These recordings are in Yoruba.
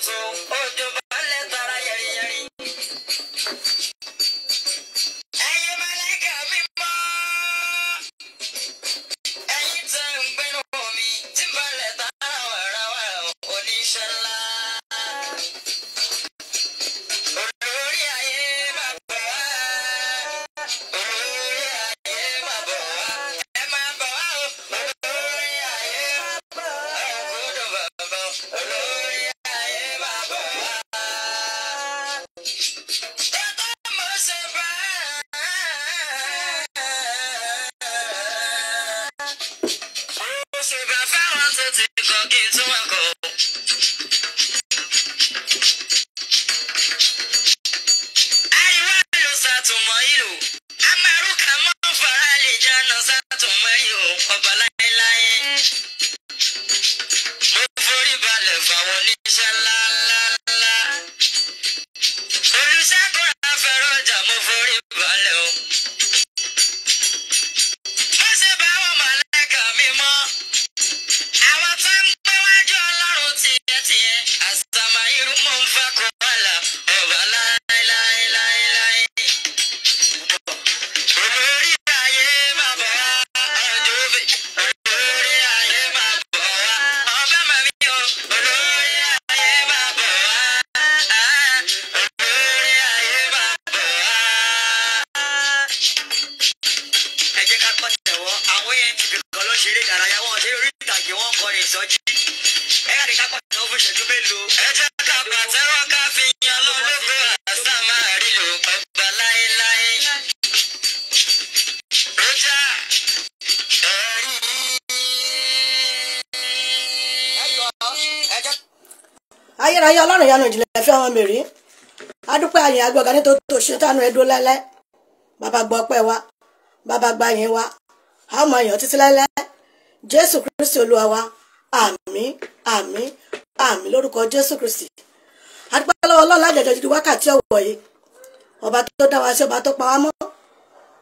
Tuntun òjò balẹ̀ tara yẹriyẹri. Ẹ̀yin màláíkà mímọ́, ẹ̀yin tẹ́ ń gbénú mi tí ń balẹ̀ tara wàràwà oníṣẹ́ ńlá. Olórí ayé máa bọ̀ wá, olórí ayé máa bọ̀ wá, ẹ máa bọ̀ wá o, olórí ayé máa bọ̀ wá, ẹ gbọ́dọ̀ bàbá, olórí ayé máa bọ̀ wá. Tọ́tọ́ mo ṣe bá mo ṣe bá fáwọn tó ti kọ́ kí n tún wọn kọ́. Àríwá ló ṣàtúmọ̀ ìlú. Amárùkà mọ́ fara lè jáná ṣàtúmọ̀ ìlú ọba láéláé. Mo forí balẹ̀ fáwọn oníṣẹ́ ńlá ńlá ńlá. Olùṣègùn afẹ́rọ̀jà mo forí balẹ̀ o. Mo ṣe bá àwọn màláíkà mímọ́. Àwọn tó ń gbé wájú Ọlọ́run tiẹ̀tiẹ̀. Àṣàmà irú mò ń fa kó wàhálà ọba láéláéláéláé. Olórí ayé máa bọ̀ wá, ọjọ́ òbí. Olórí ayé máa bọ̀ wá, ọba màmí o. Olórí ayé máa bọ̀ wá, olórí ayé máa bọ̀ wá. Ẹ jẹ́ ká pàtẹ́wọ́. Àwọn ANTP kan ló ń ṣeré ìdárayá, wọn ṣeré orí ìtàgé, wọn kọrin ìsọjí. Ẹ ká ní ká pàtẹ́wọ́ fún ìṣẹ́jú mélòó. Ẹ jẹ́ ká pàtẹ́wọ́ ká fi yan lólógo àṣà máa rí lò ọba láéláé. Rọ́jà ẹ̀rí. Ẹ jọ ẹ jẹ́ Ayérayé Ọlọ́run ìyanu ìjìnlẹ̀ fẹ́ ọmọ mèrì, adúpẹ́ àyìn agbọ̀gá nítorí tó ṣe tánú ẹdún lẹ́lẹ́. Bàbá gbọ́ ọpẹ́ wa, bàbá gba yín wa, a ó máa yàn títí lẹ́lẹ́. Jésù Kristi Olúwa wa, àmín, àmín, àmín lórúkọ Jésù Kristi. Adúpẹ́ lọ́wọ́ Ọlọ́run lájẹjọ ju wákàtí ọ̀wọ̀ yìí, ọba tó dá wa sí, ọba tó pa wá mọ́,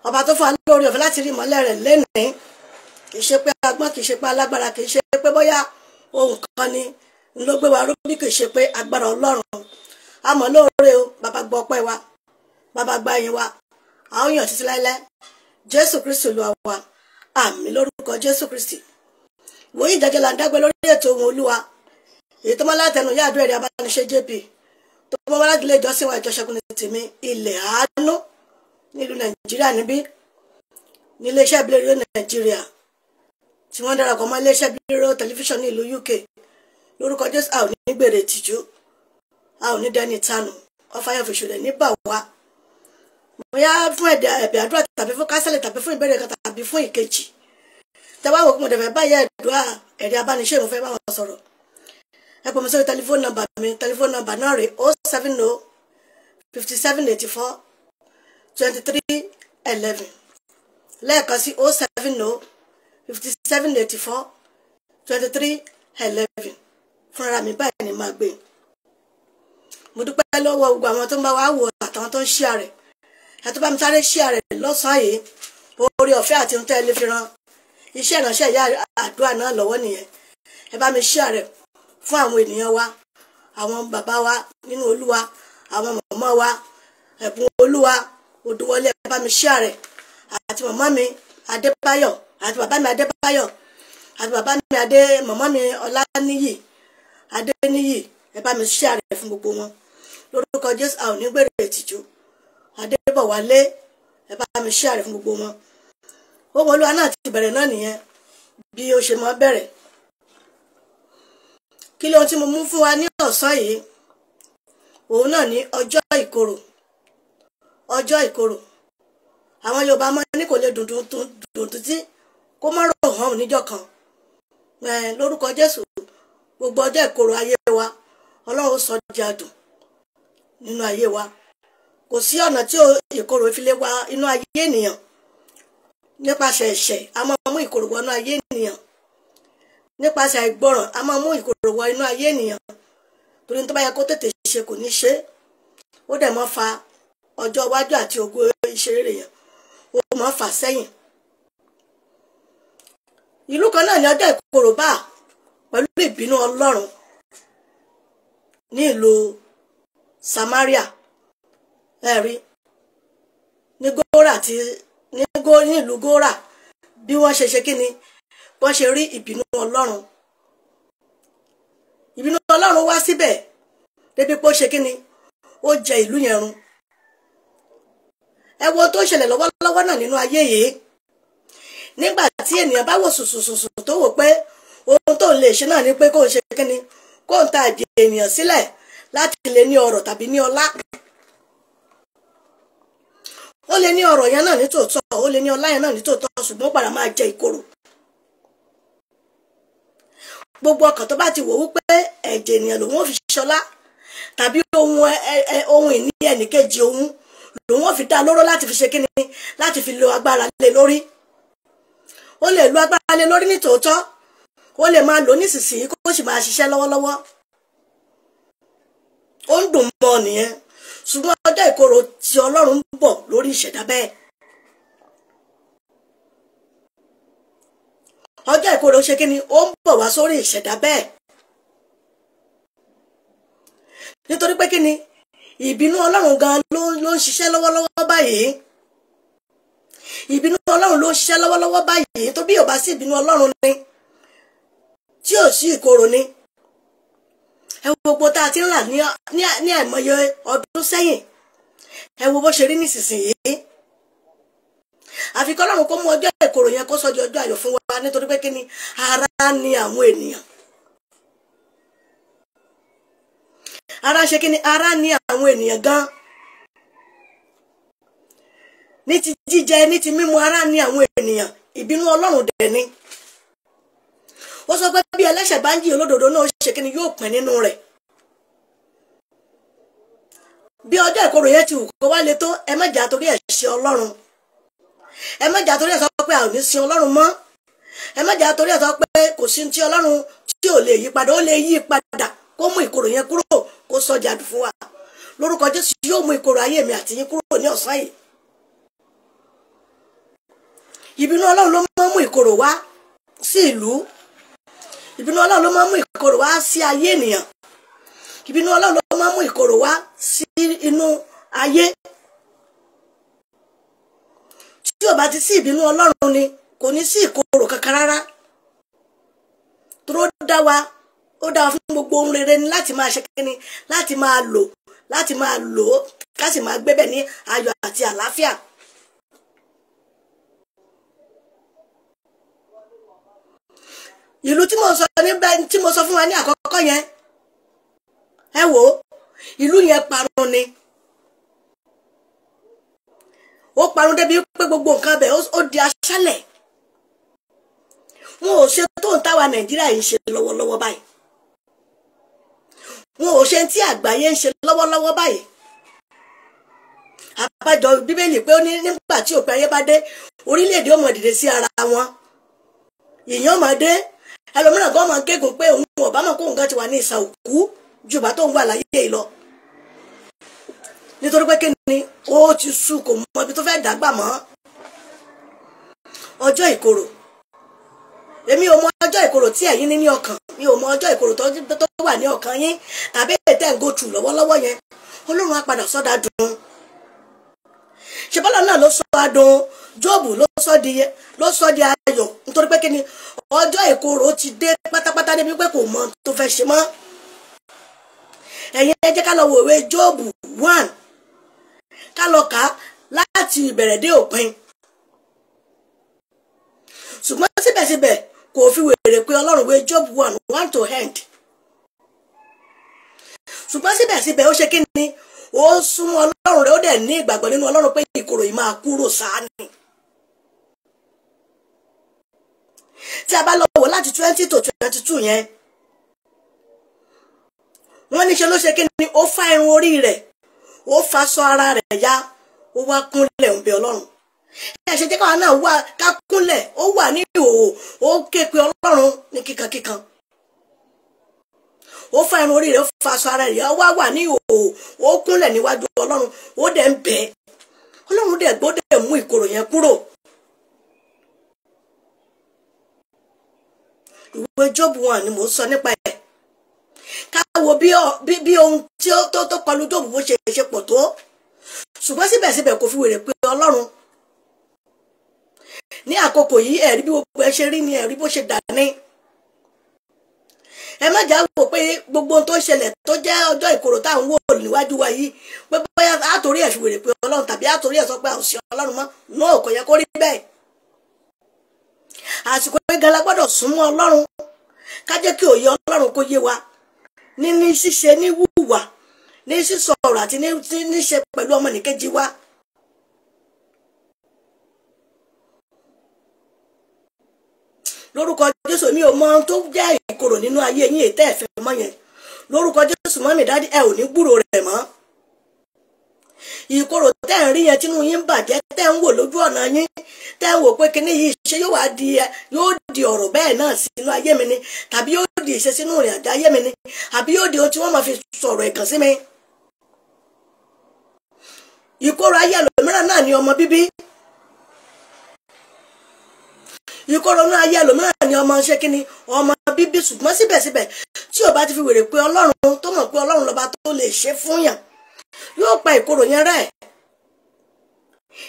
ọba tó fún wa lórí ọ̀fẹ́ láti rí ìmọ́lẹ̀ rẹ̀ lénìí. Kì í ṣe pé agbọ́n, kì í ṣe pé alágbára, kì í ṣe pé bóyá ohun kan ni ló gbé wa ró, bí kì í ṣe pé agbára Ọlọ́run. A mọ̀ lóore o. Bàbá gbọ́ ọpẹ́ wa, bàbá gba yín wa, a ó yàn títí láéláé. Jésù Kristi Olúwa wa, àmín lórúkọ Jésù Kristi. Wòye ìjẹjẹ là ń dágbé lórí ètò Ohùn Olúwa, èyí tó máa látẹnu yá àdúrà ẹ̀rí abániṣe JP, tó máa láti ilé ìjọsìn wa, Ìjọṣẹ́gun ní tèmi, Ilẹ̀ Àánú, nílùú Nàìjíríà níbí, ní iléeṣẹ́ ìbílẹ̀ rédíò Nàìjíríà tí wọ́n darapọ̀ mọ́ iléeṣẹ́ ìbílẹ̀ rédíò tẹlifíṣàn ní ìlú UK. Lórúkọ Jésù, a ò ní gbèrè ìtìjú, a ò ní dẹni ìtanù, ọfà yóò fi ṣòlẹ̀ ní bà wá. Bóyá fún ẹ̀dẹ̀ ẹ̀bẹ̀ àdúrà tàbí fún kásẹ̀lẹ̀ tàbí fún ìbéèrè kan tàbí fún ìkejì, tẹ́wá wò kí mo dẹ̀ fẹ́ báyẹ̀ àdúrà ẹ̀rí abániṣe, mo fẹ́ bá wọn sọ̀rọ̀, ẹ pè mí sórí tẹlifóònù nọ́mbà mi. Tẹlifóònù nọ́mbà náà rè 070 5784 2311. Lẹ́ẹ̀kan sí, 070 5784 2311. Fúnra mi báyìí ni màá gbé. Mo dúpẹ́ lọ́wọ́ gbogbo àwọn tó ń bá wa wò àtàwọn tó ń share rẹ̀. Ẹ tó bá mi sáré share rẹ̀ lọ́sàn-án yìí, oore ọ̀fẹ́ àti ohun tẹ́ ẹ lè fi ran iṣẹ́ ìránṣẹ́ ìyá àdúrà náà lọ́wọ́ nìyẹn. Ẹ bá mi share rẹ̀ fún àwọn ènìyàn wa, àwọn bàbá wa nínú Olúwa, àwọn màmá wa, Ẹ̀bùn Olúwa Odúwọlé. Ẹ bá mi share rẹ̀ àti màmá mi Adébáyọ̀, àti bàbá mi Adébáyọ̀, àti bàbá mi Adé, màmá mi Ọláníyì Adéníyì. Ẹ bá mi share rẹ̀ fún gbogbo wọn. Lórúkọ Jésù, a ò ní gbèrè ìtìjú. Adébọ̀wálé, ẹ bá mi share rẹ̀ fún gbogbo wọn. Ohùn Olúwa náà ti bẹ̀rẹ̀ náà nìyẹn, bí ó ṣe máa bẹ̀rẹ̀. Kí lóhun tí mo mú fún wa ní ọ̀sán yìí? Òun náà ní ọjọ́ ìkorò. Ọjọ́ ìkorò, àwọn Yorùbá máa ní kò lè dùn dùn dùn títí kó má rò hàn níjọ́ kan. Lórúkọ Jésù, gbogbo ọjọ́ ìkorò ayé wa, Ọlọ́run sọ di adùn nínú ayé wa. Kò sí ọ̀nà tí ìkorò fi lè wá inú ayé ènìyàn. Nípasẹ̀ ẹ̀ṣẹ̀, a máa mú ìkorò wọnú ayé ènìyàn. Nípasẹ̀ àìgbọràn, a máa mú ìkorò wọ inú ayé ènìyàn, torí tó bá yẹ kó tètè ṣe, kò ní ṣe. Ó dẹ̀ máa fa ọjọ́ iwájú àti ògo ìṣeré yẹn, ó máa fà sẹ́yìn. Ìlú kan náà ní ọjọ́ ìkorò bá pẹ̀lú ìbínú Ọlọ́run. ní ìlú Samaria, ẹ rí ní Górà tí ní ìlú Górà, bí wọ́n ṣe ṣe kíni, wọ́n ṣe rí ìbínú Ọlọ́run. Ìbínú Ọlọ́run wá síbẹ̀ débi pé ó ṣe kíni, ó jẹ ìlú yẹn run. Ẹ wo tó ṣẹlẹ̀ lọ́wọ́lọ́wọ́ náà nínú ayé yìí. Nígbà tí ènìyàn bá wò sùsùsùsù tó wò pé ohun tó lè ṣe náà ni pé kó ń ṣe kíni, kó ń ta ẹ̀jẹ̀ ènìyàn sílẹ̀ láti lè ní ọrọ̀ tàbí ní ọlá. Ó lè ní ọrọ̀ yẹn náà ní tòótọ́, ó lè ní ọlá yẹn náà ní tòótọ́, ṣùgbọ́n ó padà máa jẹ ìkorò. Gbogbo ọkàn tó bá ti wò wípé ẹ̀jẹ̀ ènìyàn lòun ò fi ṣọlá tàbí ohun ìní ẹnìkejì òun lòun ò fi dá lóró láti fi ṣe kíni, láti fi lo agbára lé lórí. Ó lè lo agbára lé lórí ní tòótọ́, ó lè máa lò nísinsìnyí kó sì máa ṣiṣẹ́ lọ́wọ́lọ́wọ́. Ó ń dùn mọ́ nìyẹn, ṣùgbọ́n ọjọ́ ìkorò tí Ọlọ́run ń bọ̀ lórí ìṣẹ̀dá bẹ́ẹ̀. Ọjọ́ ìkorò ṣe kíni, ó ń bọ̀ wá sórí ìṣẹ̀dá bẹ́ẹ̀. Nítorí pé kíni, ìbínú Ọlọ́run gan ló ń ṣiṣẹ́ lọ́wọ́lọ́wọ́ báyìí. Ìbínú Ọlọ́run ló ń ṣiṣẹ́ lọ́wọ́lọ́wọ́ báyìí. Tó bí ò bá sí ìbínú Ọlọ́run ni, tí ò sí ìkorò ni. Ẹ wo gbogbo tá a ti ń rà ní àìmọye ọdún sẹ́yìn, ẹ wo bó ṣe rí nísinsìnyí. Àfi kí Ọlọ́run kó mú ọjọ́ ìkorò yẹn kó sọ di ọjọ́ ayọ̀ fún wa, nítorí pé kíni, ara ni àwọn ènìyàn. Ara ṣe kíni, ara ni àwọn ènìyàn gan. Ní ti jíjẹ, ní ti mímu, ara ni àwọn ènìyàn. Ìbínú Ọlọ́run dẹ̀ ni. Ó sọ pé bí ẹlẹ́ṣẹ̀ bá ń jí olódodo náà ṣe kíni, yóò pín nínú rẹ̀. Bí ọjọ́ ìkorò yẹn ti wù kó wá le tó, ẹ má jà torí ẹ̀ ṣe Ọlọ́run. Ẹ má jà torí ẹ̀ sọ pé a ò ní sin Ọlọ́run mọ́. Ẹ má jà torí ẹ̀ sọ pé kò sí ti Ọlọ́run tí ò lè yí padà. Ó lè yí padà kó mú ìkorò yẹn kúrò, kó sọ jàdù fún wa. Lórúkọ Jésù yóò mú ìkorò ayé mi àti yín kúrò ní ọ̀sán yìí. Ìbínú Ọlọ́run ló máa ń mú ìkorò wá sí ìlú. Ìbínú Ọlọ́run ló máa ń mú ìkorò wá sí ayé ènìyàn. Ìbínú Ọlọ́run ló máa ń mú ìkorò wá sí inú ayé. Tí ò bá ti sí ìbínú Ọlọ́run ni, kò ní sí ìkorò kankan rárá. Tó dá wa, ó dá wa fún gbogbo ohun rere ni láti máa ṣe kíni, láti máa lò, láti máa lò ó, ká sì máa gbébẹ̀ ní ayọ̀ àti àlàáfíà. Ìlú tí mo sọ níbẹ̀, tí mo sọ fún wa ní àkọ́kọ́ yẹn, ẹ wò ó, ìlú yẹn parun ni. Ó parun débi pé gbogbo nǹkan bẹ̀ ó di aṣálẹ̀. Wọn ò ṣe tó ń táwa Nàìjíríà yìí ń ṣe lọ́wọ́lọ́wọ́ báyìí. Wọn ò ṣe tí àgbáyé ń ṣe lọ́wọ́lọ́wọ́ báyìí. Àbájọ Bíbélì pé ó ní nígbà tí òpin ayé bá dé, orílẹ̀-èdè ó máa dìde sí ara wọn. Ìyàn máa dé, ẹlòmíràn gan máa gégùn pé òun ọ̀bá mọ̀ kóun gan ti wà ní ìsà òkú ju bá tóun wà láyé yìí lọ. Nítorí pé kí ni, ó ti sú, kò mọ ibi tó fẹ́ dàgbà mọ́. Ọjọ́ ìkorò, èmi ò mọ ọjọ́ ìkorò tí ẹ̀yin ní ní ọkàn. Mi ò mọ ọjọ́ ìkorò tó wà ní ọkàn yín tàbí ètò ẹ̀ ń go through lọ́wọ́lọ́wọ́ yẹn. Ọlọ́run á padà sọ́dà dùn. Ṣèbọ́lá náà ló sọ adùn Jóòbù, ló sọ di ayọ̀, nítorí pé kí ni, ọjọ́ ìkorò ti dé pátápátá débi pé kò mọ tó fẹ́ ṣe mọ́. Ẹ̀yin ẹ jẹ́ ká lọ wo ìwé Jóòbù 1, ká lọ kà á láti ìbẹ̀rẹ̀ dé òpin. Ṣùgbọ́n síbẹ̀síbẹ̀ kò fi wèrè pé Ọlọ́run. Wé Jóòbù 1, 1 to end. Ṣùgbọ́n síbẹ̀síbẹ̀ ó ṣe kí ni, ó súnmọ́ Ọlọ́run rẹ̀, ó dẹ̀ ní ìgbàgbọ́ nínú Ọlọ́run pé ìkorò yìí máa kúrò sáà ni. Tí a bá lọ wò láti 20 to 22 yẹn, wọ́n ní ṣe ló ṣe kí ni, ó fá irun orí rẹ̀, ó faṣọ ara rẹ̀ ya, ó wá kúnlẹ̀ ń bẹ Ọlọ́run. Ẹ ṣe jẹ́ káwa náà wá ká kúnlẹ̀, ó wà ní ìhòòhò, ó ké pe Ọlọ́run ní kíkankíkan. Ó fá irun orí rẹ̀, ó faṣọ ara rẹ̀ ya, ó wá wà ní ìhòòhò, ó kúnlẹ̀ níwájú Ọlọ́run, ó dẹ̀ ń bẹ̀. Ọlọ́run dẹ̀ gbọ́, dẹ̀ mú ìkorò yẹn kúrò. Ìwé Jóòbù 1 ni mò ń sọ nípa ẹ̀. Ká wo bí ohun tí ó tó kọlu Jóòbù bó ṣe ṣe pọ̀ tó, ṣùgbọ́n síbẹ̀síbẹ̀ kò fi wèrè pé Ọlọ́run. Ní àkókò yìí, ẹ̀rí bí gbogbo ẹ ṣe rí ni, ẹ̀rí bó ṣe dà ní. Ẹ má jà wò pé gbogbo ohun tó ń ṣẹlẹ̀ tó jẹ́ ọjọ́ ìkorò tá à ń wò níwájú wa yìí, pé bóyá àtòrí ẹ̀ fi wèrè pé Ọlọ́run tàbí àtòrí ẹ̀ sọ pé a ò sí Ọlọ́run mọ́. Náà kò yẹ kó rí bẹ́ẹ̀. Àsìkò gan la gbọ́dọ̀ súnmọ́ Ọlọ́run, ká jẹ́ kí òye Ọlọ́run kó yé wa ní ṣíṣe, ní wùwà, ní sísọ̀rọ̀ àti ní ṣe pẹ̀lú ọmọnìkejì wa. Lórúkọ Jésù, mi ò mọ ohun tó jẹ́ ìkorò nínú ayé yín ètẹ́ ẹ̀fẹ́ mọ́ yẹn. Lórúkọ Jésù, mọ́mì, dádì, ẹ ò ní gbúrò rẹ̀ mọ́. Ìkorò tẹ́ ń rí yẹn, tínú yín ń bàjẹ́, tẹ́ ń wò lójú ọ̀nà yín, tẹ́ ń wò pé kíní yìí ṣe yóò wá di, yóò di ọ̀rọ̀ bẹ́ẹ̀ náà sínú ayé mi ni, tàbí yóò di ìṣe sínú ìrìn àjò ayé mi ni, àbí yóò di ohun tí wọ́n máa fi sọ̀rọ̀ ẹ̀gàn sí mi. Ìkorò ayé ẹlòmíràn náà ni ọmọ bíbí. Ìkorò inú ayé ẹlòmíràn ni ọmọ ṣé kíni, ọmọ bíbí. Ṣùgbọ́n síbẹ̀síbẹ̀, tí ò bá ti fi wèrè pé Ọlọ́run, tó mọ̀ pé Ọlọ́run lọ́ba tó lè ṣe fún yàn, yóò pa ìkorò yẹn rẹ́.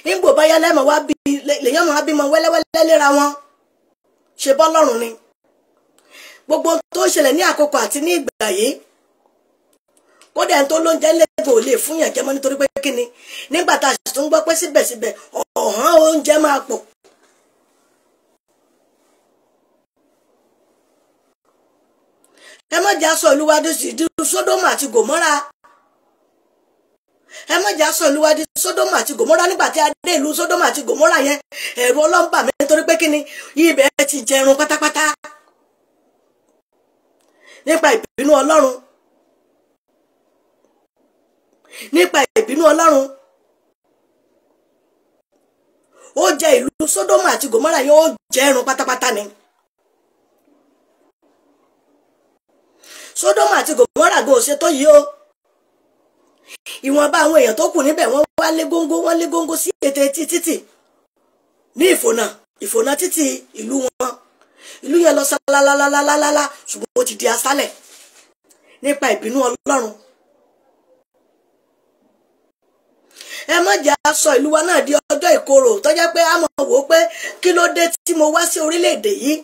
Nígbò bá yá lẹ́mọ̀ wá bí lèyàn máa bímọ wẹ́lẹ́wẹ́lẹ́ léra wọn, ṣe bọ́ Ọlọ́run ni. Gbogbo tó ń ṣẹlẹ̀ ní àkókò àti ní ìgbà yìí, kódà ẹni tó lóúnjẹ lẹ́gùn ò lè fún yàn jẹ mọ́, nítorí pé kíni, nígbà tá a sì tún gbọ́ pé síbẹ̀síbẹ̀ ọ̀hán oúnjẹ máa pọ̀. Ẹ má jà sọ ìlú wa di Sódómù àti Gòmórà. Ẹ má jà sọ ìlú wa di Sódómù àti Gòmórà. Nígbà tí a dé ìlú Sódómù àti Gòmórà yẹn, ẹ̀rù Ọlọ́run bà mí, nítorí pé kíni, ibẹ̀ ti jẹrun pátápátá nípa ìbínú Ọlọ́run, nípa ìbínú Ọlọ́run. Ó jẹ ìlú Sódómù àti Gòmórà yẹn, ó jẹrun pátápátá ni. Sódómù àti Gòmórà gan ò ṣe tó yìí o. Ìwọ̀nba àwọn èèyàn tó kù níbẹ̀, wọ́n wá lé góńgó, wọ́n lé góńgó sí ètè títì ní ìfònà títì ìlú wọn. Ìlú yẹn lọ sálálálálálá, ṣùgbọ́n ó ti di aṣálẹ̀ nípa ìbínú Ọlọ́run. Ẹ má jẹ́ á sọ ìlú wa náà di ọjọ́ ìkorò tó jẹ́ pé a mọ̀ wò ó pé kí ló dé tí mo wá sí orílẹ̀-èdè yìí.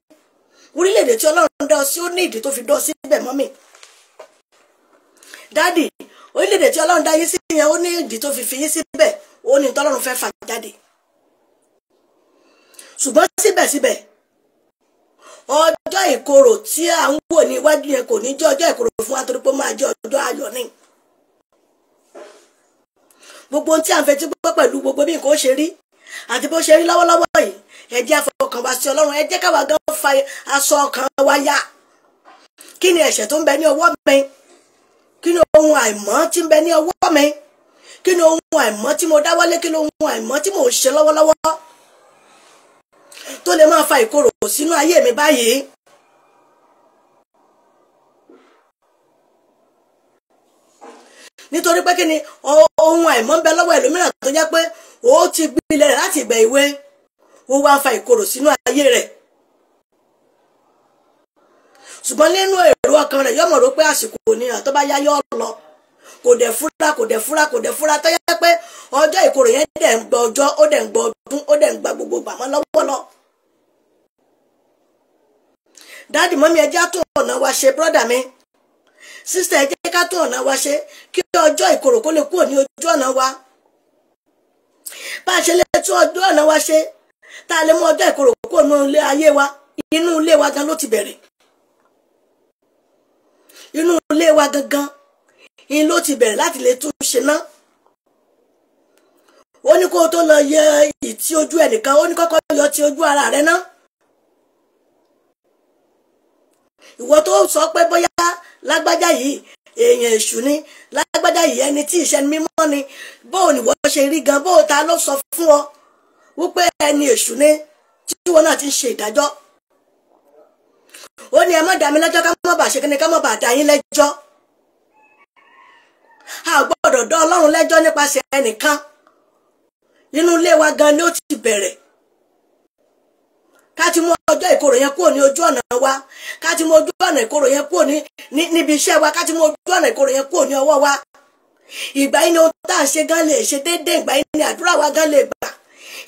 Orílẹ̀-èdè tí Ọlọ́run dá ọ sí, ó ní ìdí tó fi dá ọ síbẹ̀. Mọ́mì, dádì, orílẹ̀-èdè tí Ọlọ́run dá yín sí yẹn, ó ní ìdí tó fi fi yín síbẹ̀, ó ní tọ́lọ́run fẹ́ fà jáde. Ṣùgbọ́n síbẹ̀síbẹ̀, ọjọ́ ìkorò tí à ń wò ní iwájú yẹn kò ní jẹ́ ọjọ́ ìkorò fún wa, torí pé ó máa jẹ́ ọjọ́ ayọ̀ ni. Gbogbo ohun tí à ń fetí gbọ́ pẹ̀lú gbogbo bí nǹkan ó ṣe rí àti bó ṣe rí lọ́wọ́lọ́wọ́ yìí, ẹ jẹ́ àfọkàn wa sí Ọlọ́run. Ẹ jẹ́ káwa gan fa aṣọ ọkàn wa ya. Kí ni ẹ̀ṣẹ̀ tó ń bẹ ní ọwọ́ mi? Kí ni ohun àìmọ́ tí ń bẹ ní ọwọ́ mi? Kí ni ohun àìmọ́ tí mo dáwọ́lé? Kí ni ohun àìmọ́ tí mò ń ṣe lọ́wọ́lọ́wọ́ tó lè máa fa ìkorò sínú ayé mi báyìí? Nítorí pé kí ni, ohun àìmọ́ ń bẹ lọ́wọ́ ẹlòmíràn tó jẹ́ pé ó ti gbilẹ̀ rẹ̀ láti ìgbà èwe, ó wá ń fa ìkorò sínú ayé rẹ̀. Ṣùgbọ́n nínú èrò ọkàn rẹ̀, yóò mọ̀ rò pé àsìkò ní àtọ́ bá yá yóò lọ. Kò dẹ̀ fúra, kò dẹ̀ fúra, kò dẹ̀ fúra, tó yẹ pé ọjọ́ ìkorò yẹn dẹ̀ ń gba ọjọ́, ó dẹ̀ ń gba ọdún, ó dẹ̀ ń gba gbogbo gbàmọ́ lọ́wọ́ lọ. Dádì, mọ́mí, ẹ jẹ́ á tún ọ̀nà wa ṣe. Brọ́dà mi, sísítà, ẹ jẹ́ ká tún ọ̀nà wa ṣe kí ọjọ́ ìkorò kó lè kúrò ní ojú ọ̀nà wa. Bá a ṣe lè tún ọjọ́ ọ̀nà wa ṣe, tá a lè mú ọjọ́ ìkorò kúrò ní ilé ayé wa, inú ilé wa gan ló ti bẹ̀rẹ̀. Inú ilé wa gangan in ló ti bẹ̀rẹ̀ láti lè tún ṣe ná. Ó ní kó o tó lọ yẹ ìtì ojú ẹnìkan, ó ní kọ́kọ́ yọ ti ojú ara rẹ ná. Ìwọ tó sọ pé bóyá lágbájá yìí èèyàn èṣù ni, lágbájá yìí ẹni tí ìṣẹ́ni mímọ́ ni, bóò ni wọ́n ṣe rí gan, bóò ta ló sọ fún ọ wípé ẹni èṣù ni tí wọn náà ti ń ṣe ìdájọ́? Ó ní ẹ má dá mi lẹ́jọ́, ká má bàa ṣe kíni, ká má bàa dá yín lẹ́jọ́. A gbọ́dọ̀ dá Ọlọ́run lẹ́jọ́ nípasẹ̀ ẹnìkan. Inú ilé wa gan ni ó ti bẹ̀rẹ̀. Ká Ká ti mú ọjọ́ ìkorò yẹn kúrò ní ojú ọ̀nà wa, ká ti mú ojú ọ̀nà ìkorò yẹn kúrò níbi iṣẹ́ wa, ká ti mú ojú ọ̀nà ìkorò yẹn kúrò ní ọwọ́ wa. Ìgbà yìí ni ohun tá à ń ṣe gan lè ṣe déédéé, ìgbà yìí ni àdúrà wa gan lè gbà,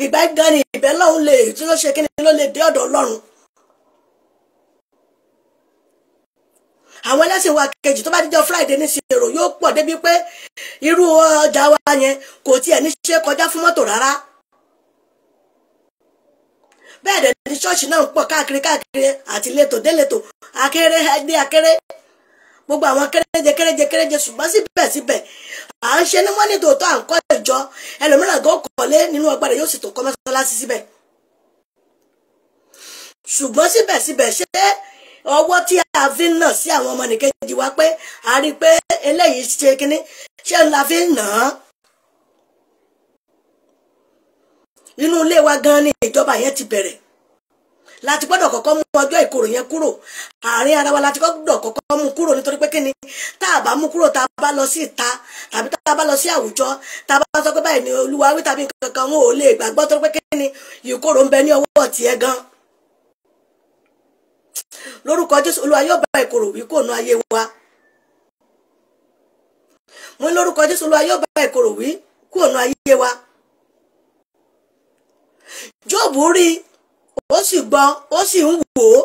ìgbà yìí gan ni ìbẹ́ lọ́hùn lè tí ó ṣe kíni ló lè dé ọ̀dọ̀ Ọlọ́run. Àwọn ẹlẹ́sìn wa kejì tó bá díjọ́ Friday ní sí èrò yóò pọ̀ débi pé irú ọjà wa yẹn kò tiẹ̀ ní ṣe kọjá fún mọ́tò rárá. Bẹ́ẹ̀ dẹ̀ ní ṣọ́ọ̀ṣì náà ń pọ̀ káàkiri káàkiri àti létò délétò, akéré dé akéré, gbogbo àwọn kéréje kéréje kéréje. Ṣùgbọ́n síbẹ̀síbẹ̀ à ń ṣe ní wọ́n ní tòótọ́ à ń kọ́ ìjọ, ẹlòmíràn gan kọ́lé nínú ọgbà rẹ̀ yóò sì tó kọ́ mọ́sálásí síbẹ̀. Ṣùgbọ́n síbẹ̀síbẹ̀ ṣé ọwọ́ tí a fi ń nà sí àwọn ọmọnìkejì wa pé a rí i pé eléyìí ṣe kínní, ṣé ń la fi ń nà án? Inú ilé wa gan ni ìjọba yẹn ti bẹ̀rẹ̀. Láti gbọ́dọ̀ kọ́kọ́ mú ọjọ́ ìkorò yẹn kúrò àárín ara wa, láti gbọ́dọ̀ kọ́kọ́ mú kúrò, nítorí pé kíni tá a bá mú kúrò, tá a bá lọ sí ìta tàbí tá a bá lọ sí àwùjọ, tá a bá sọ pé báyìí ni Olúwa wí tàbí nǹkan kan, wọn ò lè gbàgbọ́, torí pé kíni ìkorò ń bẹ ní ọwọ́ tiẹ̀ gan. Lórúkọ Jésù, Olúwa yóò bá ìkorò wí kúrò nínú ayé wa. Mo ní lórúkọ Jésù, Olúwa yóò bá ìkorò wí kúrò nínú ayé wa. Jóòbù rí, ó sì gbọ́, ó sì ń wò ó.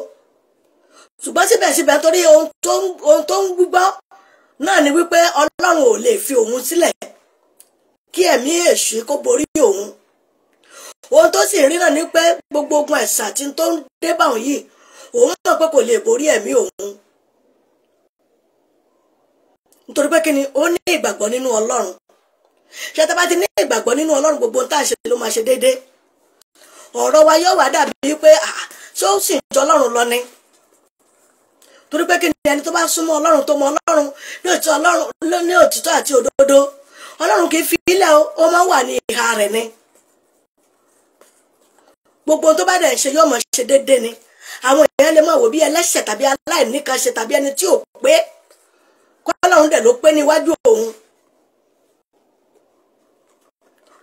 Ṣùgbọ́n síbẹ̀síbẹ̀ torí ohun tó ń gbọ́ náà ni wípé Ọlọ́run ò lè fi òun sílẹ̀ kí ẹ̀mí èṣù kó borí òun. Ohun tó sì rí náà ni pé gbogbo ogun ẹ̀sà tí tó ń dé bá òun yìí, òun mọ̀ pé kò lè borí ẹ̀mí òun. Nítorí pé kíni ó ní ìgbàgbọ́ nínú Ọlọ́run. Ṣé tá bá ti ní ìgbàgbọ́ nínú Ọlọ́run, gbogbo ohun tá a ṣe ló máa ṣe déédéé. Ọ̀rọ̀ wa yóò wá dàbí pé ṣé ó sì ń jọ Ọlọ́run lọ ni. Torí pé kíni ẹni tó bá súnmọ́ Ọlọ́run, tó mọ Ọlọ́run ní òtítọ́ àti òdodo, Ọlọ́run kì í fi ilẹ̀, ó máa ń wà ní ìhà rẹ̀ ni. Gbogbo ohun tó bá dẹ̀ ń ṣe yóò máa ṣe déédéé ni. Àwọn èèyàn lè máa wò bí ẹlẹ́ṣẹ̀ tàbí aláìníkanṣe tàbí ẹni tí ò pé, kọ́lọ́run dẹ̀ ló pé níwájú òun.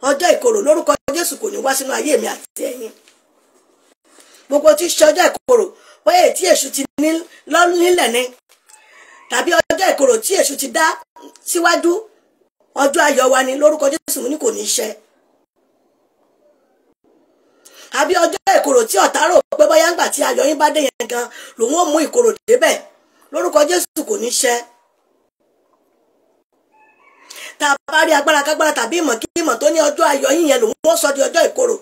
Ọjọ́ ìkorò lórúkọ Jésù kò ní wá sínú ayé mi àti ẹ̀yin. Gbogbo tí ṣe ọjọ́ ìkorò, bóyá tí èṣù ti nílẹ̀ ni tàbí ọjọ́ ìkorò tí èṣù ti dá síwájú ọjọ́ ayọ̀ wa ni, lórúkọ Jésù ní kò ní ṣẹ. Àbí ọjọ́ ìkorò tí ọ̀tá rò pé bóyá ńgbà tí ayọ̀ yín bá dé yẹn gan lòun ó mú ìkorò débẹ̀, lórúkọ Jésù kò ní ṣẹ. Tá a bá rí agbára kágbára tàbí ìmọ̀ kí ìmọ̀ tó ní ọjọ́ ayọ̀ yín yẹn lòun ó sọ di ọjọ́ ìkorò,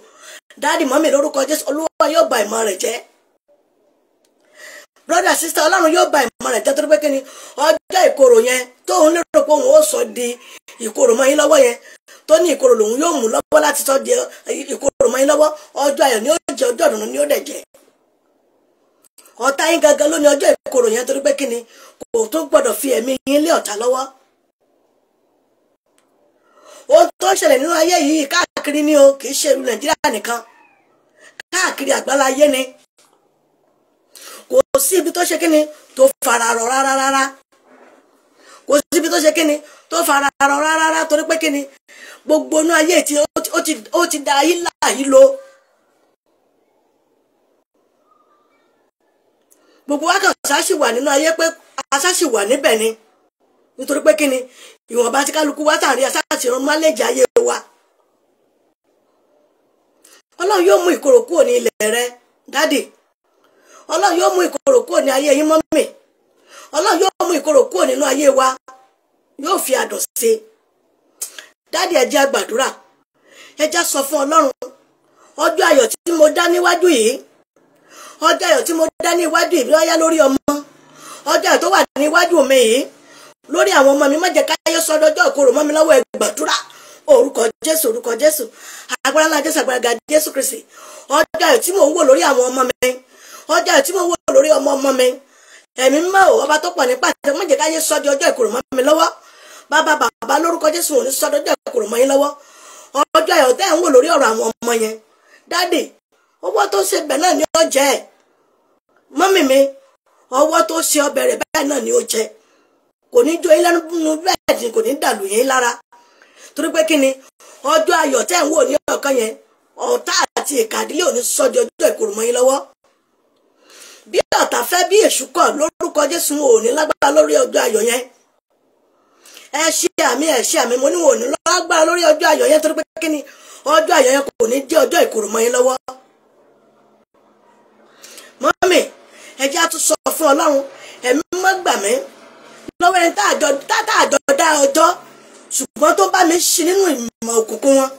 dáàdì mọ́mì lórúkọ Jésù, Olúwa yóò bà ìmọ̀ rẹ̀ jẹ́. Brother sister, Ọlọ́run yóò bà ìmọ̀ rẹ̀ jẹ́, torí pé kí ni ọjọ́ ìkorò yẹn tóun lérò pé òun ó sọ di ìkorò mọ́ yín lọ́wọ́ yẹn, tó ní ìkorò lòun yóò mú lọ́wọ́ láti sọ di ìkorò mọ́ yín lọ́wọ́, ọjọ́ ayọ̀ ni ó jẹ́, ọjọ́ ìdùnnú ni ó dẹ̀ jẹ́. Ọ̀tá yín gangan ló ní ọjọ́ ìkorò yẹn, torí pé kí ni kò tó gbọ́dọ̀ fi ẹ̀mí yín lé ọ̀tá lọ́wọ́. Ohun tó ń ṣẹlẹ̀ nínú ayé yìí káàkiri ni o, kì í ṣe ìlú Nàìjíríà nìkan, káàkiri àgbálá ayé ni. Kò sí ibi tó ṣe kíni tó fara rọ rárá rárá. Kò sí ibi tó ṣe kíni tó fara rọ rárá rárá, torí pé kíni gbogbo inú ayé tí ó ti da ayé láàyè lo. Gbogbo wa kàn ṣáṣì wà nínú ayé pé aṣáṣì wà níbẹ̀ ni, nítorí pé kíni ìwọ̀nba tí kálukú wá tàrí aṣáṣì rán máléjì ayé wa. Ọlọ́run yóò mú ìkorò kúrò ní ilẹ̀ rẹ dádì. Ọlọ́run yóò mú ìkorò kúrò ní ayé yín mọ́mì. Ọlọ́run yóò mú ìkorò kúrò nínú ayé wa, yóò fi àdùn sí. Dádì, ẹ jẹ́ gbàdúrà, ẹ jẹ́ sọ fún Ọlọ́run, ọjọ́ ayọ̀ tí mo dá níwájú yìí, ọjọ́ ayọ̀ tí mo dá níwájú yìí lọ́yá lórí ọmọ, ọjọ́ ayọ̀ tó wà níwájú mi yìí lórí àwọn ọmọ mi, má jẹ́ káyé sọ ọjọ́ ìkorò mọ́ mi lọ́wọ́. Ẹ gbàdúrà. Orúkọ Jésù, orúkọ Jésù, agbára ńlá Jésù, agbára ga Jésù Kristi. Ọjọ́ ayọ̀ tí mò ń wò lórí àwọn ọmọ mi, ọjọ́ ayọ̀ tí mò ń wò lórí ọmọ ọmọ mi, ẹ̀mí mímọ́ ò, ọba tó pọ̀ nípa àti má jẹ́ káyé sọ di ọjọ́ ìkorò mọ́ mi lọ́wọ́. Bàbá bàbá lórúkọ Jésù ò ní sọ ọjọ́ ìkorò mọ́ yín lọ́wọ́. Ọjọ́ ayọ̀ tẹ́ ń wò lórí ọ̀rọ̀ àwọn ọmọ yẹn, dádì, owó tó ṣe bẹ̀ náà ni ó jẹ́. Mọ́mì mi, ọwọ́ tó ṣe ọbẹ̀ rẹ̀ bẹ́ẹ̀ náà ni ó jẹ́. Kò ní jó yín lẹ́nu bẹ́ẹ̀ ni kò ní dàlù yín lára, torí pé kí ni ọjọ́ ayọ̀ tẹ́ ń wò ní ọ̀kan yẹn, ọ̀tá àti ìkàdílé ò ní sọ di ọjọ́ ìkorò mọ́ yín lọ́wọ́. ọ̀tá fẹ́ bí èṣù kọ̀ lórúkọ Jésù, wọn ò ní lágbára lórí ọjọ́ ayọ̀ yẹn. Ẹ ṣe àmì, ẹ ṣe àmì, mo ní wọn ò ní lágbára lórí ọjọ́ ayọ̀ yẹn, torí pé kí ni ọjọ́ ayọ̀ yẹn kò ní jẹ́ ọjọ́ ìkorò mọ́ yín lọ́wọ́. Mọ́mì, ẹ jẹ́ á tún sọ fún Ọlọ́run, ẹ̀mí mọ́ gbà mí lọ́wọ́ ẹni tá àjọ dá ọjọ́, ṣùgbọ́n tó bá mi ṣí nínú ìmọ̀ òkùnkùn wọn.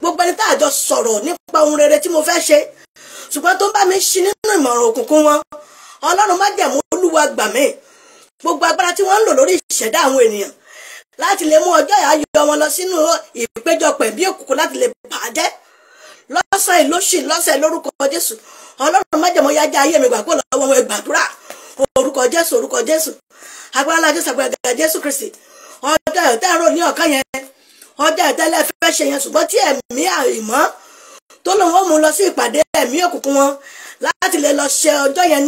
Gbogbo ẹni tá àjọ sọ̀rọ̀ nípa ohun rere tí mo fẹ́ ṣe, ṣùgbọ́n tó bá mi ṣí nínú ìmọ̀ràn òkùnkùn wọn, Ọlọ́run májẹ̀mú Olúwa gbà mí. Gbogbo agbára tí wọ́n ń lò lórí ìṣẹ̀dá àwọn ènìyàn láti lè mú ọjọ́ ayọ̀ wọn lọ sínú ìpéjọpọ̀ ẹ̀mí òkùnkùn láti lè bàjẹ́ lọ́sàn ìlóṣì lọ́sẹ̀ lórúkọ Jésù. Ọlọ́run májẹ̀mú yájá ayé mi gbà kó lọ́wọ́ wọn, gbàdúrà. Orúkọ Jésù, orúkọ Jésù, agbára Jésù, agbára Jésù Kristi. Ọjọ́ ayọ̀ tẹ́ ń rò ní ọ̀kan yẹn, ọjọ́ ayọ̀ tẹ́lẹ̀ fẹ́ ṣe yẹn, ṣùgbọ́n tí ẹ̀mí àìmọ́ tó lòun ó mú lọ sí ìpàdé ẹ̀mí òkùnkùn wọn láti lè lọ ṣe ọjọ́ yẹn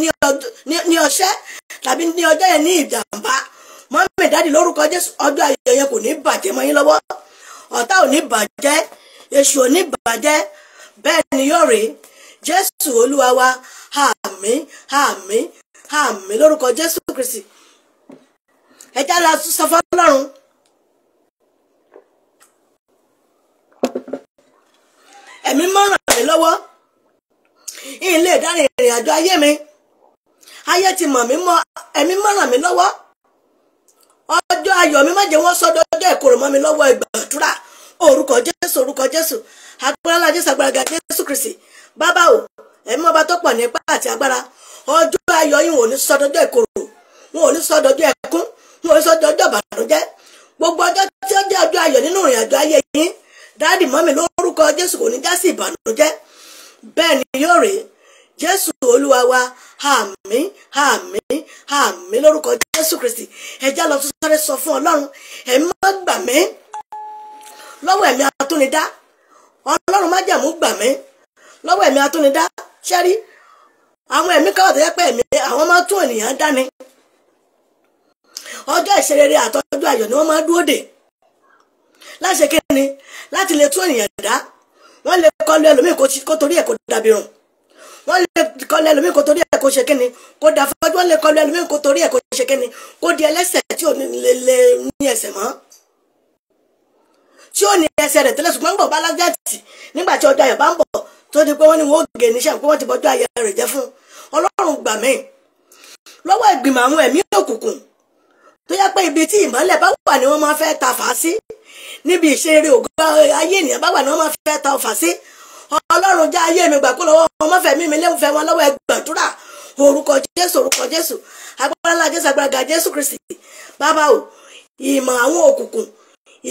ní ọṣẹ́ tàbí ní ọjọ́ yẹn ní ìjàmbá. Mọ́mì, dáàdì, lórúkọ Jésù, ọjọ́ ayọ̀ yẹn kò ní bàjẹ́ mọ́ yín lọ́wọ́. Ọ̀tá ò ní bàjẹ́, èṣù ò ní bàjẹ́, bẹ́ẹ̀ ni yóò rí. Jésù Olúwa wa, àmín, àmín, àmín lórúkọ Jésù Kristi. Ẹ já la sọ fún Ọlọ́run. Ẹ̀mí mọ́ ràn mí lọ́wọ́, ilé ìdárin ìrìn àjò ayé mi, ayé ti mọ̀ mí mọ́, ẹ̀mí mọ́ ràn mí lọ́wọ́. Ọjọ́ ayọ̀ mi má jẹ́ wọ́n sọ́dọ̀ ọjọ́ ìkorò mọ́ mi lọ́wọ́, ìgbàdúrà. Orúkọ Jésù, orúkọ Jésù, agbára ńlá Jésù, agbára ga Jésù Kristi. Bàbá o, ẹ̀mí ọba tó pọ̀ nípa àti agbára, ọjọ́ ayọ̀ yín ò ní sọ́dọ̀ ọjọ́ ìkorò, wọn ò ní sọ́dọ̀ ọjọ́ ẹkún, wọn ò ní sọ́dọ̀ ọjọ́ ìbànújẹ́. Gbogbo ọjọ́ tí ó jẹ́ ọjọ́ ayọ̀ nínú ìrìn àjò ayé yín, dáàdì, mọ́mì, lórúkọ Jésù, kò ní já sí ìbànújẹ́, bẹ́ẹ̀ ni yóò rí. Jésù Olúwa wa, àmín, àmín, àmín lórúkọ Jésù Kristi. Ẹ já lọ tún sáré sọ fún Ọlọ́run, ẹ̀mí má gbà mí lọ́wọ́ ẹ̀mí atúnidá. Ọlọ́run májẹ̀mú gbà mí lọ́wọ́ ẹ̀mí atúnidá. Ṣẹ́rí àwọn ẹ̀mí kan wà tó jẹ́ pé ẹ̀mí àwọn máa tún ènìyàn dání. Ọjọ́ ìṣerere àtọjọ́ ayọ̀ ni wọ́n máa dúró dè láti ṣe kíni, láti lè tún ènìyàn dá. Wọ́n lè kọlu ẹlòmíì kó torí ẹ̀ kó dàbí rùn, wọ́n lè kọlu ẹlòmíì kó torí ẹ̀ kó ṣe kíni, kó dà fọ́jú, wọ́n lè kọlu ẹlòmíì kó torí ẹ̀ kó ṣe kíni, kó di ẹlẹ́sẹ̀ tí ò ní lè ní ẹsẹ̀ mọ́, tí ò ní ẹsẹ̀ rẹ̀ tẹ́lẹ̀. Ṣùgbọ́n gbọ̀ bá lájẹ̀tì nígbà tí ọjọ́ ayọ̀ bá ń bọ̀ tó di pé wọ́n ní wọ́n ó gé níṣẹ́ pé wọ́n ti bọ́jọ́ ayọ̀ rẹ̀ jẹ́ fún. Ọlọ́run gbà mí lọ́wọ́ ìgbìmọ̀ àwọn ẹ̀mí òkùnkùn tó yẹ pé ibi tí ìmọ́lẹ̀ bá wà ni wọ́n máa fẹ́ ta fà á sí, níbi ìṣeré ògo ayé ènìyàn bá wà ni wọ́n máa fẹ́ ta ọfà sí. Ọlọ́run já ayé mi gbà kó lọ́wọ́ wọn, má fẹ́ mímí léwu fẹ́ wọn lọ́wọ́, ẹgbàdúrà. Orúkọ Jésù, orúkọ Jésù, agbára ńlá Jésù, agbára ga Jésù Kristi. Bàbá o, ìmọ̀ àwọn òkùnkùn,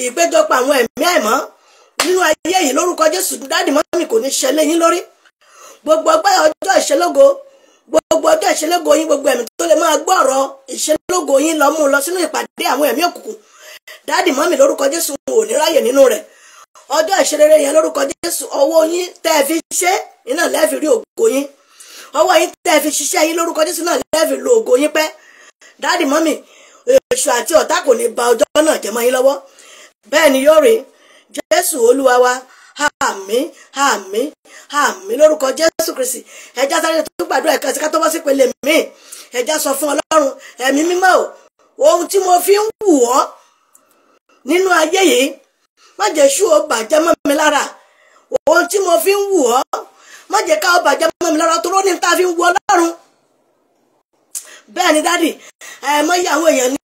ìpéjọpọ̀ àwọn ẹ̀mí àìmọ́ nínú ayé yìí lórúkọ Jésù, dáàdì, mọ́mì, kò ní ṣẹlẹ̀ yín lórí. Gbogbo ọgbẹ́ ọjọ́ ìṣelógo, gbogbo ọjọ́ ìṣelógo yín, gbogbo ẹ̀mí tó lè máa gbọ́ ọ̀rọ̀ ìṣelógo yín lọ mú un lọ sínú ìpàdé àwọn ẹ̀mí òkùnkùn, dáàdì, mọ́mì, lórúkọ Jésù, ò ní ráyè nínú rẹ̀. Ọjọ́ ìṣerere yẹn lórúkọ Jésù, ọwọ́ yín tẹ́ ẹ fi ṣe iná lẹ́ẹ̀fi rí ògo yín, ọwọ́ yín tẹ́ ẹ fi ṣiṣẹ́ yín lórúkọ Jésù náà lẹ́ẹ̀fi lo ògo yín pẹ́. Dáàdì, mọ́mì, èṣù àti ọ̀tá kò ní ba ọjọ́ náà jẹ́ mọ́ yín lọ́wọ́, bẹ́ẹ̀ ni yóò rí. Jésù Olúwa wa, àmín, àmín, àmín lórúkọ Jésù Kristi. Ẹja sáré tó gbàdúrà ẹ̀ka sí ká tó bọ́ sí ìpele míì. Ẹja sọ fún Ọlọ́run, ẹ̀mí mímọ́ o, ohun tí mo fi ń wù ọ́ nínú ayé yìí, má jẹ́ ṣú ó bàjẹ́ mọ́ mi lára. Ohun tí mo fi ń wù ọ́, má jẹ́ ká ó bàjẹ́ mọ́ mi lára, toró ní ta fi ń wù Ọlọ́run. Bẹ́ẹ̀ ni dádì, àìmọye àwọn èèyàn ni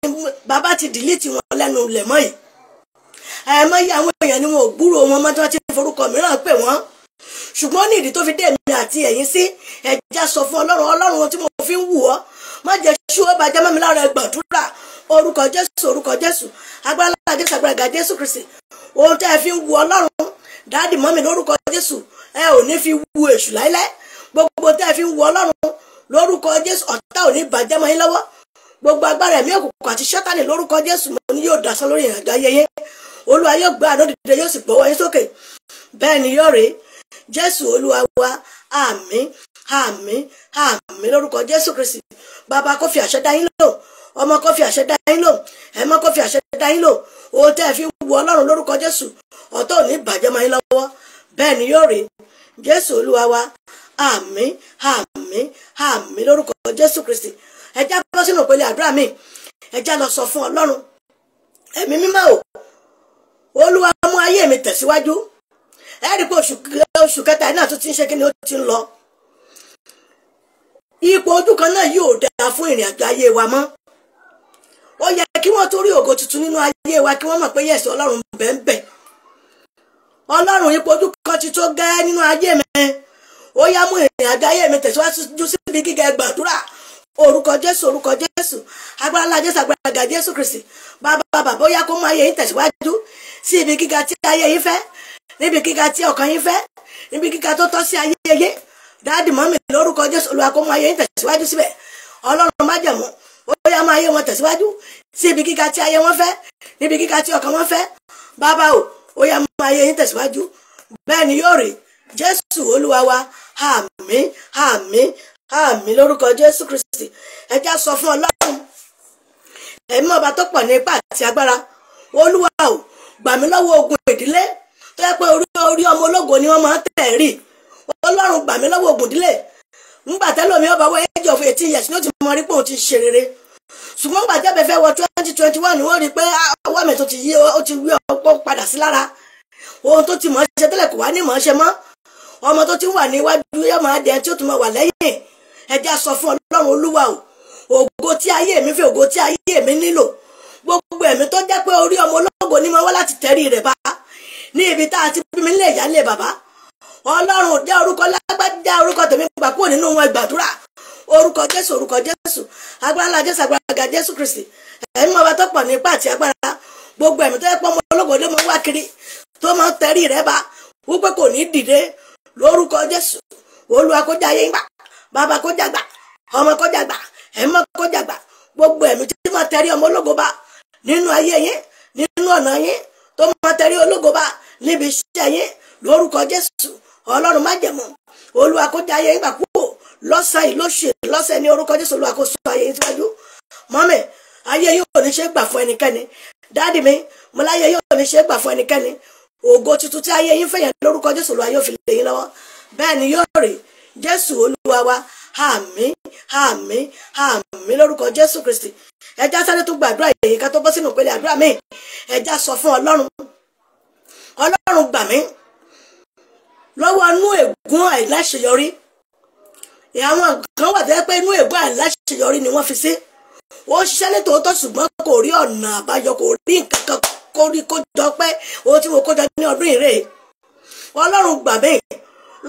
bàbá ti dìlítì wọn lẹ́nu lẹ̀ mọ́ yìí. Àìmọye àwọn èèyàn ni wọn ò gbúrò wọn mọ́ tí wọ́n ti forúkọ mìíràn pè wọ́n. Ṣùgbọ́n ní ìdí tó fi dé èmi àti ẹ̀yin sí, ẹ̀já sọ fún Ọlọ́run, Ọlọ́run tí mo fi ń wù ọ́, má jẹ́ ṣú ó bàjẹ́ mọ́ mi lára, gbàdúrà. Orúkọ Jésù, orúkọ Jésù, agbára ńlá Jésù, agbára ga Jésù Kristi. Ohun tẹ́ ẹ fi ń wù Ọlọ́run, dáàdì, mọ́mì, lórúkọ Jésù, ẹ ò ní fi wù èṣù láíláí. Gbogbo tẹ́ ẹ fi ń wù Ọlọ́run lórúkọ Jésù, ọ̀tá ò ní bàjẹ́ mọ́ yín lọ́wọ́. Gbogbo agbára ẹ̀mí òkùnkùn àti Sátánì lórúkọ Jésù, mo ní yóò dasán lórí ìrìnàjò ayé yín. Olúwa yóò gbé àánú dìde, yóò sì gbọ́wọ́ yín sókè, bẹ́ẹ̀ ni yóò rí. Jésù Olúwa wa, àmín, àmín, àmín lórúkọ Jésù Kristi. Bàbá kó fi àṣẹ dá yín lò, ọmọ kó fi àṣẹ dá yín lò, ẹ̀mọ́ kó fi àṣẹ dá yín lò. Ohun tẹ́ ẹ fi wù Ọlọ́run lórúkọ Jésù, ọ̀tá ò ní bàjẹ́ mọ́ yín lọ́wọ́, bẹ́ẹ̀ ni yóò rí. Jésù Olúwa wa, Àmín, àmín, àmín lórúkọ Jésù Kristi. Ẹ já bọ́ sínú ìpele àdúrà mi. Ẹ já lọ sọ fún Ọlọ́run. Ẹ̀mí mímọ́ o, Olúwa mú ayé mi tẹ̀síwájú. Ẹ rí i pé oṣù kẹta náà tó ti ń ṣe kí ni ó ti ń lọ. Ipò ojú kan náà yóò dáa fún ìrìn àjò ayé wa mọ́. Ó yẹ kí wọ́n tó rí ògo tuntun nínú ayé wa, kí wọ́n mọ̀ pé yẹ̀sì Ọlọ́run bẹ́ẹ̀. Ọlọ́run, ipò ojú kan ti tó gẹ́ nínú ayé mi. Ó yá mú ìrìn àjò ayé mi tẹ̀síwájú síbi gíga. Gbàdúrà. Orúkọ Jésù, orúkọ Jésù, agbára ńlá Jésù, agbára ga Jésù Kristi. Bàbá, bàbá, ó yá kó mú ayé yín tẹ̀síwájú sí ibi gíga tí ayé yín fẹ́, níbi gíga tí ọkàn yín fẹ́, níbi gíga tó tọ́ sí ayé yín. Daddy, mummy, lórúkọ Jésù, Olúwa kó mú ayé yín tẹ̀síwájú síbẹ̀. Ọlọ́run májẹ̀mú, ó yá mú ayé wọn tẹ̀síwájú sí ibi gíga tí ayé wọn fẹ́, níbi gíga tí ọkàn wọn fẹ́. Bàbá o, ó yá mú ayé yín tẹ̀síwájú. Bẹ́ẹ̀ ni yóò rí. Jésù Olúwa wa. Àmín, àmín, àmín lórúkọ Jésù Kristi. Ẹ já sọ fún Ọlọ́run ẹ̀mí ọba tó pọ̀ ní ipá àti agbára. Olúwa o, gbà mí lọ́wọ́ ogun ìdílé tó yẹ pé orí ọmọ ológo ni wọ́n máa ń tẹ̀ rí. Ọlọ́run, gbà mí lọ́wọ́ ogun ìdílé. Ńgbà tẹ́lómi ọba wọ age of 18 years ní ó ti mọ rí pé òun ti ṣe rere, ṣùgbọ́n gbà tẹ́bẹ̀ fẹ́ wọ 2021, wọ́n rí i pé ọwọ́ mi tó ti yí, ó ti wí ọpọ́ padà sí lára. Ohun tó ti mọ̀ ṣe tẹ́lẹ̀ kò wá ní mọ̀ ṣe mọ́. Ọmọ tó ti wà níwájú yóò máa dẹ̀ tí ó tún máa wà lẹ́yìn. Ẹ já sọ fún Ọlọ́run. Olúwa o, ògo tí ayé mi fẹ́, ògo tí ayé mi nílò, gbogbo ẹ̀mí tó jẹ́ pé orí ọmọ ológo ni mo wá láti tẹ̀rí rẹ̀ bá ní ibi tá a ti bí mi nílé ìyá nílé bàbá, Ọlọ́run, jẹ́ orúkọ lágbájá, orúkọ tèmi gbà kúrò nínú wọn. Ìgbàdúrà. Orúkọ Jésù, orúkọ Jésù, agbára ńlá Jésù, agbára ga Jésù Kristi. Ẹ̀mí ọba tó pọ̀ ní ipá àti agbára, gbogbo ẹ̀mí tó yẹ pé ọmọ ológo ló máa wá kiri tó máa ń tẹ̀rí rẹ̀ bá wípé kò ní dìde, lórúkọ Jésù, Olúwa kó já yín gbà. Bàbá kó já gbà, ọmọ kó já gbà, ẹ̀mí kó já gbà. Gbogbo ẹ̀mí tí máa tẹ̀rí ọmọ ológo bá nínú ayé yín, nínú ọ̀nà yín, tó máa tẹ̀rí ológo bá níbi iṣẹ́ yín, lórúkọ Jésù, Ọlọ́run májẹ̀mú, Olúwa kó já yín gbà kúrò lọ́sàn yìí, lóṣù lọ́sẹ̀, ní orúkọ Jésù. Olúwa kó sọ ayé yín síwájú. Mummy, ayé yín ò ní ṣe gbà fún ẹnikẹ́ni. Daddy mi, mo láyé yín ò ní ṣe gbà fún ẹnikẹ́ni. Ògo tuntun tí ayé yín fẹ̀yẹ̀, lórúkọ Jésù, Olúwa yóò fi lé yín lọ́wọ́. Bẹ́ẹ̀ ni yóò rí. Jésù Olúwa wa. Àmín, àmín, àmín lórúkọ Jésù Kristi. Ẹ já sáré tún gbàdúrà èyí ká tó bọ́ sínú ìpele àdúrà míì. Ẹ já sọ fún Ọlọ́run. Ọlọ́run, gbà mí lọ́wọ́ inú ègún àìláṣeyọrí. Àwọn kan wà tó yẹ pé inú ègún àìláṣeyọrí ni wọ́n fi sí. Ó ṣiṣẹ́ ní tòótọ́, ṣùgbọ́n kò rí ọ̀nà àbáyọ, kò rí nǹkan kan kó rí kó jọ pé ohun tí mo kó jọ ní ọdún ìrè. Ọlọ́run, gbà mí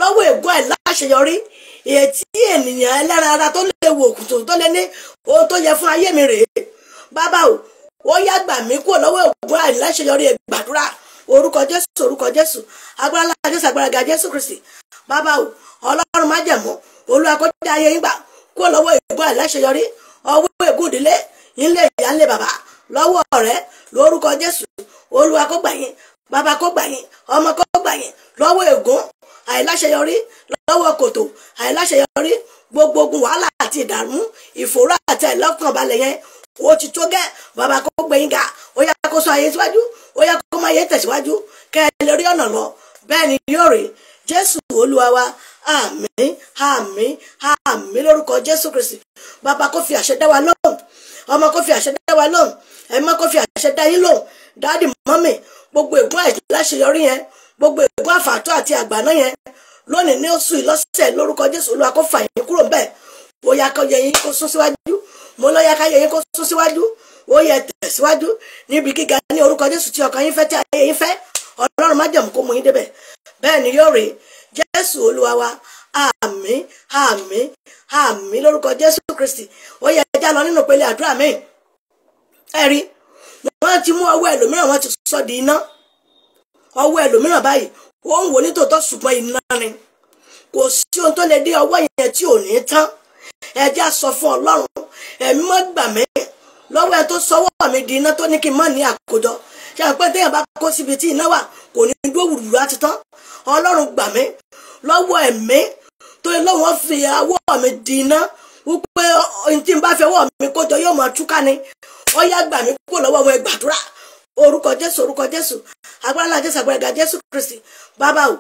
lọ́wọ́ ègún àìláṣeyọrí, èyí tí ènìyàn ẹlẹ́ran ara tó lè wò kùtù tó lé ní ohun tó yẹ fún ayé mi rèé. Bàbá o, ó yá gbà mí kúrò lọ́wọ́ ègún àìláṣeyọrí. Gbàdúrà. Orúkọ Jésù, orúkọ Jésù, agbára ńlá Jésù, agbára ga Jésù Kristi. Bàbá o, Ọlọ́run májẹ̀mú, Olúwa kó dá ayé yín gbà kúrò lọ́wọ́ ègún àìláṣeyọrí, ọwọ́ ègún ìdílé, ilé ìyá, ilé bàbá, lọ́wọ́ ọ̀rẹ́, lórúkọ Jésù. Olúwa kó gbà yín, bàbá kó gbà yín, ọmọ kó gbà yín lọ́wọ́ ègún àìláṣeyọrí, lọ́wọ́ kòtò àìláṣeyọrí, gbogbo ogun wàhálà àti ìdààmú, ìfòòró àti àìlọ́kànbalẹ̀ yẹn, ó ti tó gẹ́. Bàbá kó gbé yín ga, ó yá kó sọ ayé síwájú, ó yá kó máa yé tẹ̀síwájú, kẹ́ ẹ lè rí ọ̀nà lọ. Bẹ́ẹ̀ ni yóò rí. Jésù Olúwa wa. Àmín, àmín, àmín lórúkọ Jésù Kristi. Bàbá kó fi àṣẹ dá wa lóhùn, ọmọ kó fi àṣẹ dá wa lóhùn, ẹ̀mọ́ kó fi àṣẹ dá yín lóhùn. Daddy, mummy, gbogbo ègún àìláṣeyọrí yẹn, gbogbo ègún àfàtọ́ àti àgbàná yẹn, lónìí, ní oṣù ìlọ́sẹ̀, lórúkọ Jésù, Olúwa kó fà yín kúrò ńbẹ̀. Ó yá kó yẹ yín kó sún síwájú. Mo lọ yá ká yẹ yín kó sún síwájú. Ó yẹ tẹ̀síwájú níbi gíga ní orúkọ Jésù tí ọkàn yín fẹ́, tí ayé yín fẹ́. Ọlọ́run májẹ̀mú kó mú yín débẹ̀. Bẹ́ẹ̀ ni yóò rí. Jésù Olúwa wa. Àmín, àmín, àmín lórúkọ Jésù Kristi. Ó yẹ já lọ nínú ìpele àdúrà míì. Ẹ rí, wọ́n ti mú ọwọ́ ẹlòmíràn, wọ́n ti sọ di iná. Ọwọ́ ẹlòmíràn báyìí, ó ń wò ní tòótọ́, ṣùgbọ́n iná ni. Kò sí ohun tó lè dé ọwọ́ yẹn tí ò ní tán. Ẹ já sọ fún Ọlọ́run ẹ̀mí mọ́, gbà mí lọ́wọ́ ẹ tó sọwọ́ mi di iná, tó ní kí n má ní àkójọ. Ṣe àpẹ téèyàn bá kó síbi tí iná wà, kò ní dúró, wùrùwùrù á ti tán. Ọlọ́run, gbà mí lọ́wọ́ ẹ̀mí tó lè lọ́wọ́ fi ọwọ́ mi di iná, wípé ohun tí n bá fi ọwọ́ mi kójọ yóò máa túká ni. Ó yá gbà mí kúrò lọ́wọ́ wọn. Gbàdúrà. Orúkọ Jésù, orúkọ Jésù, agbára ńlá Jésù, agbára ga Jésù Kristi. Bàbá o,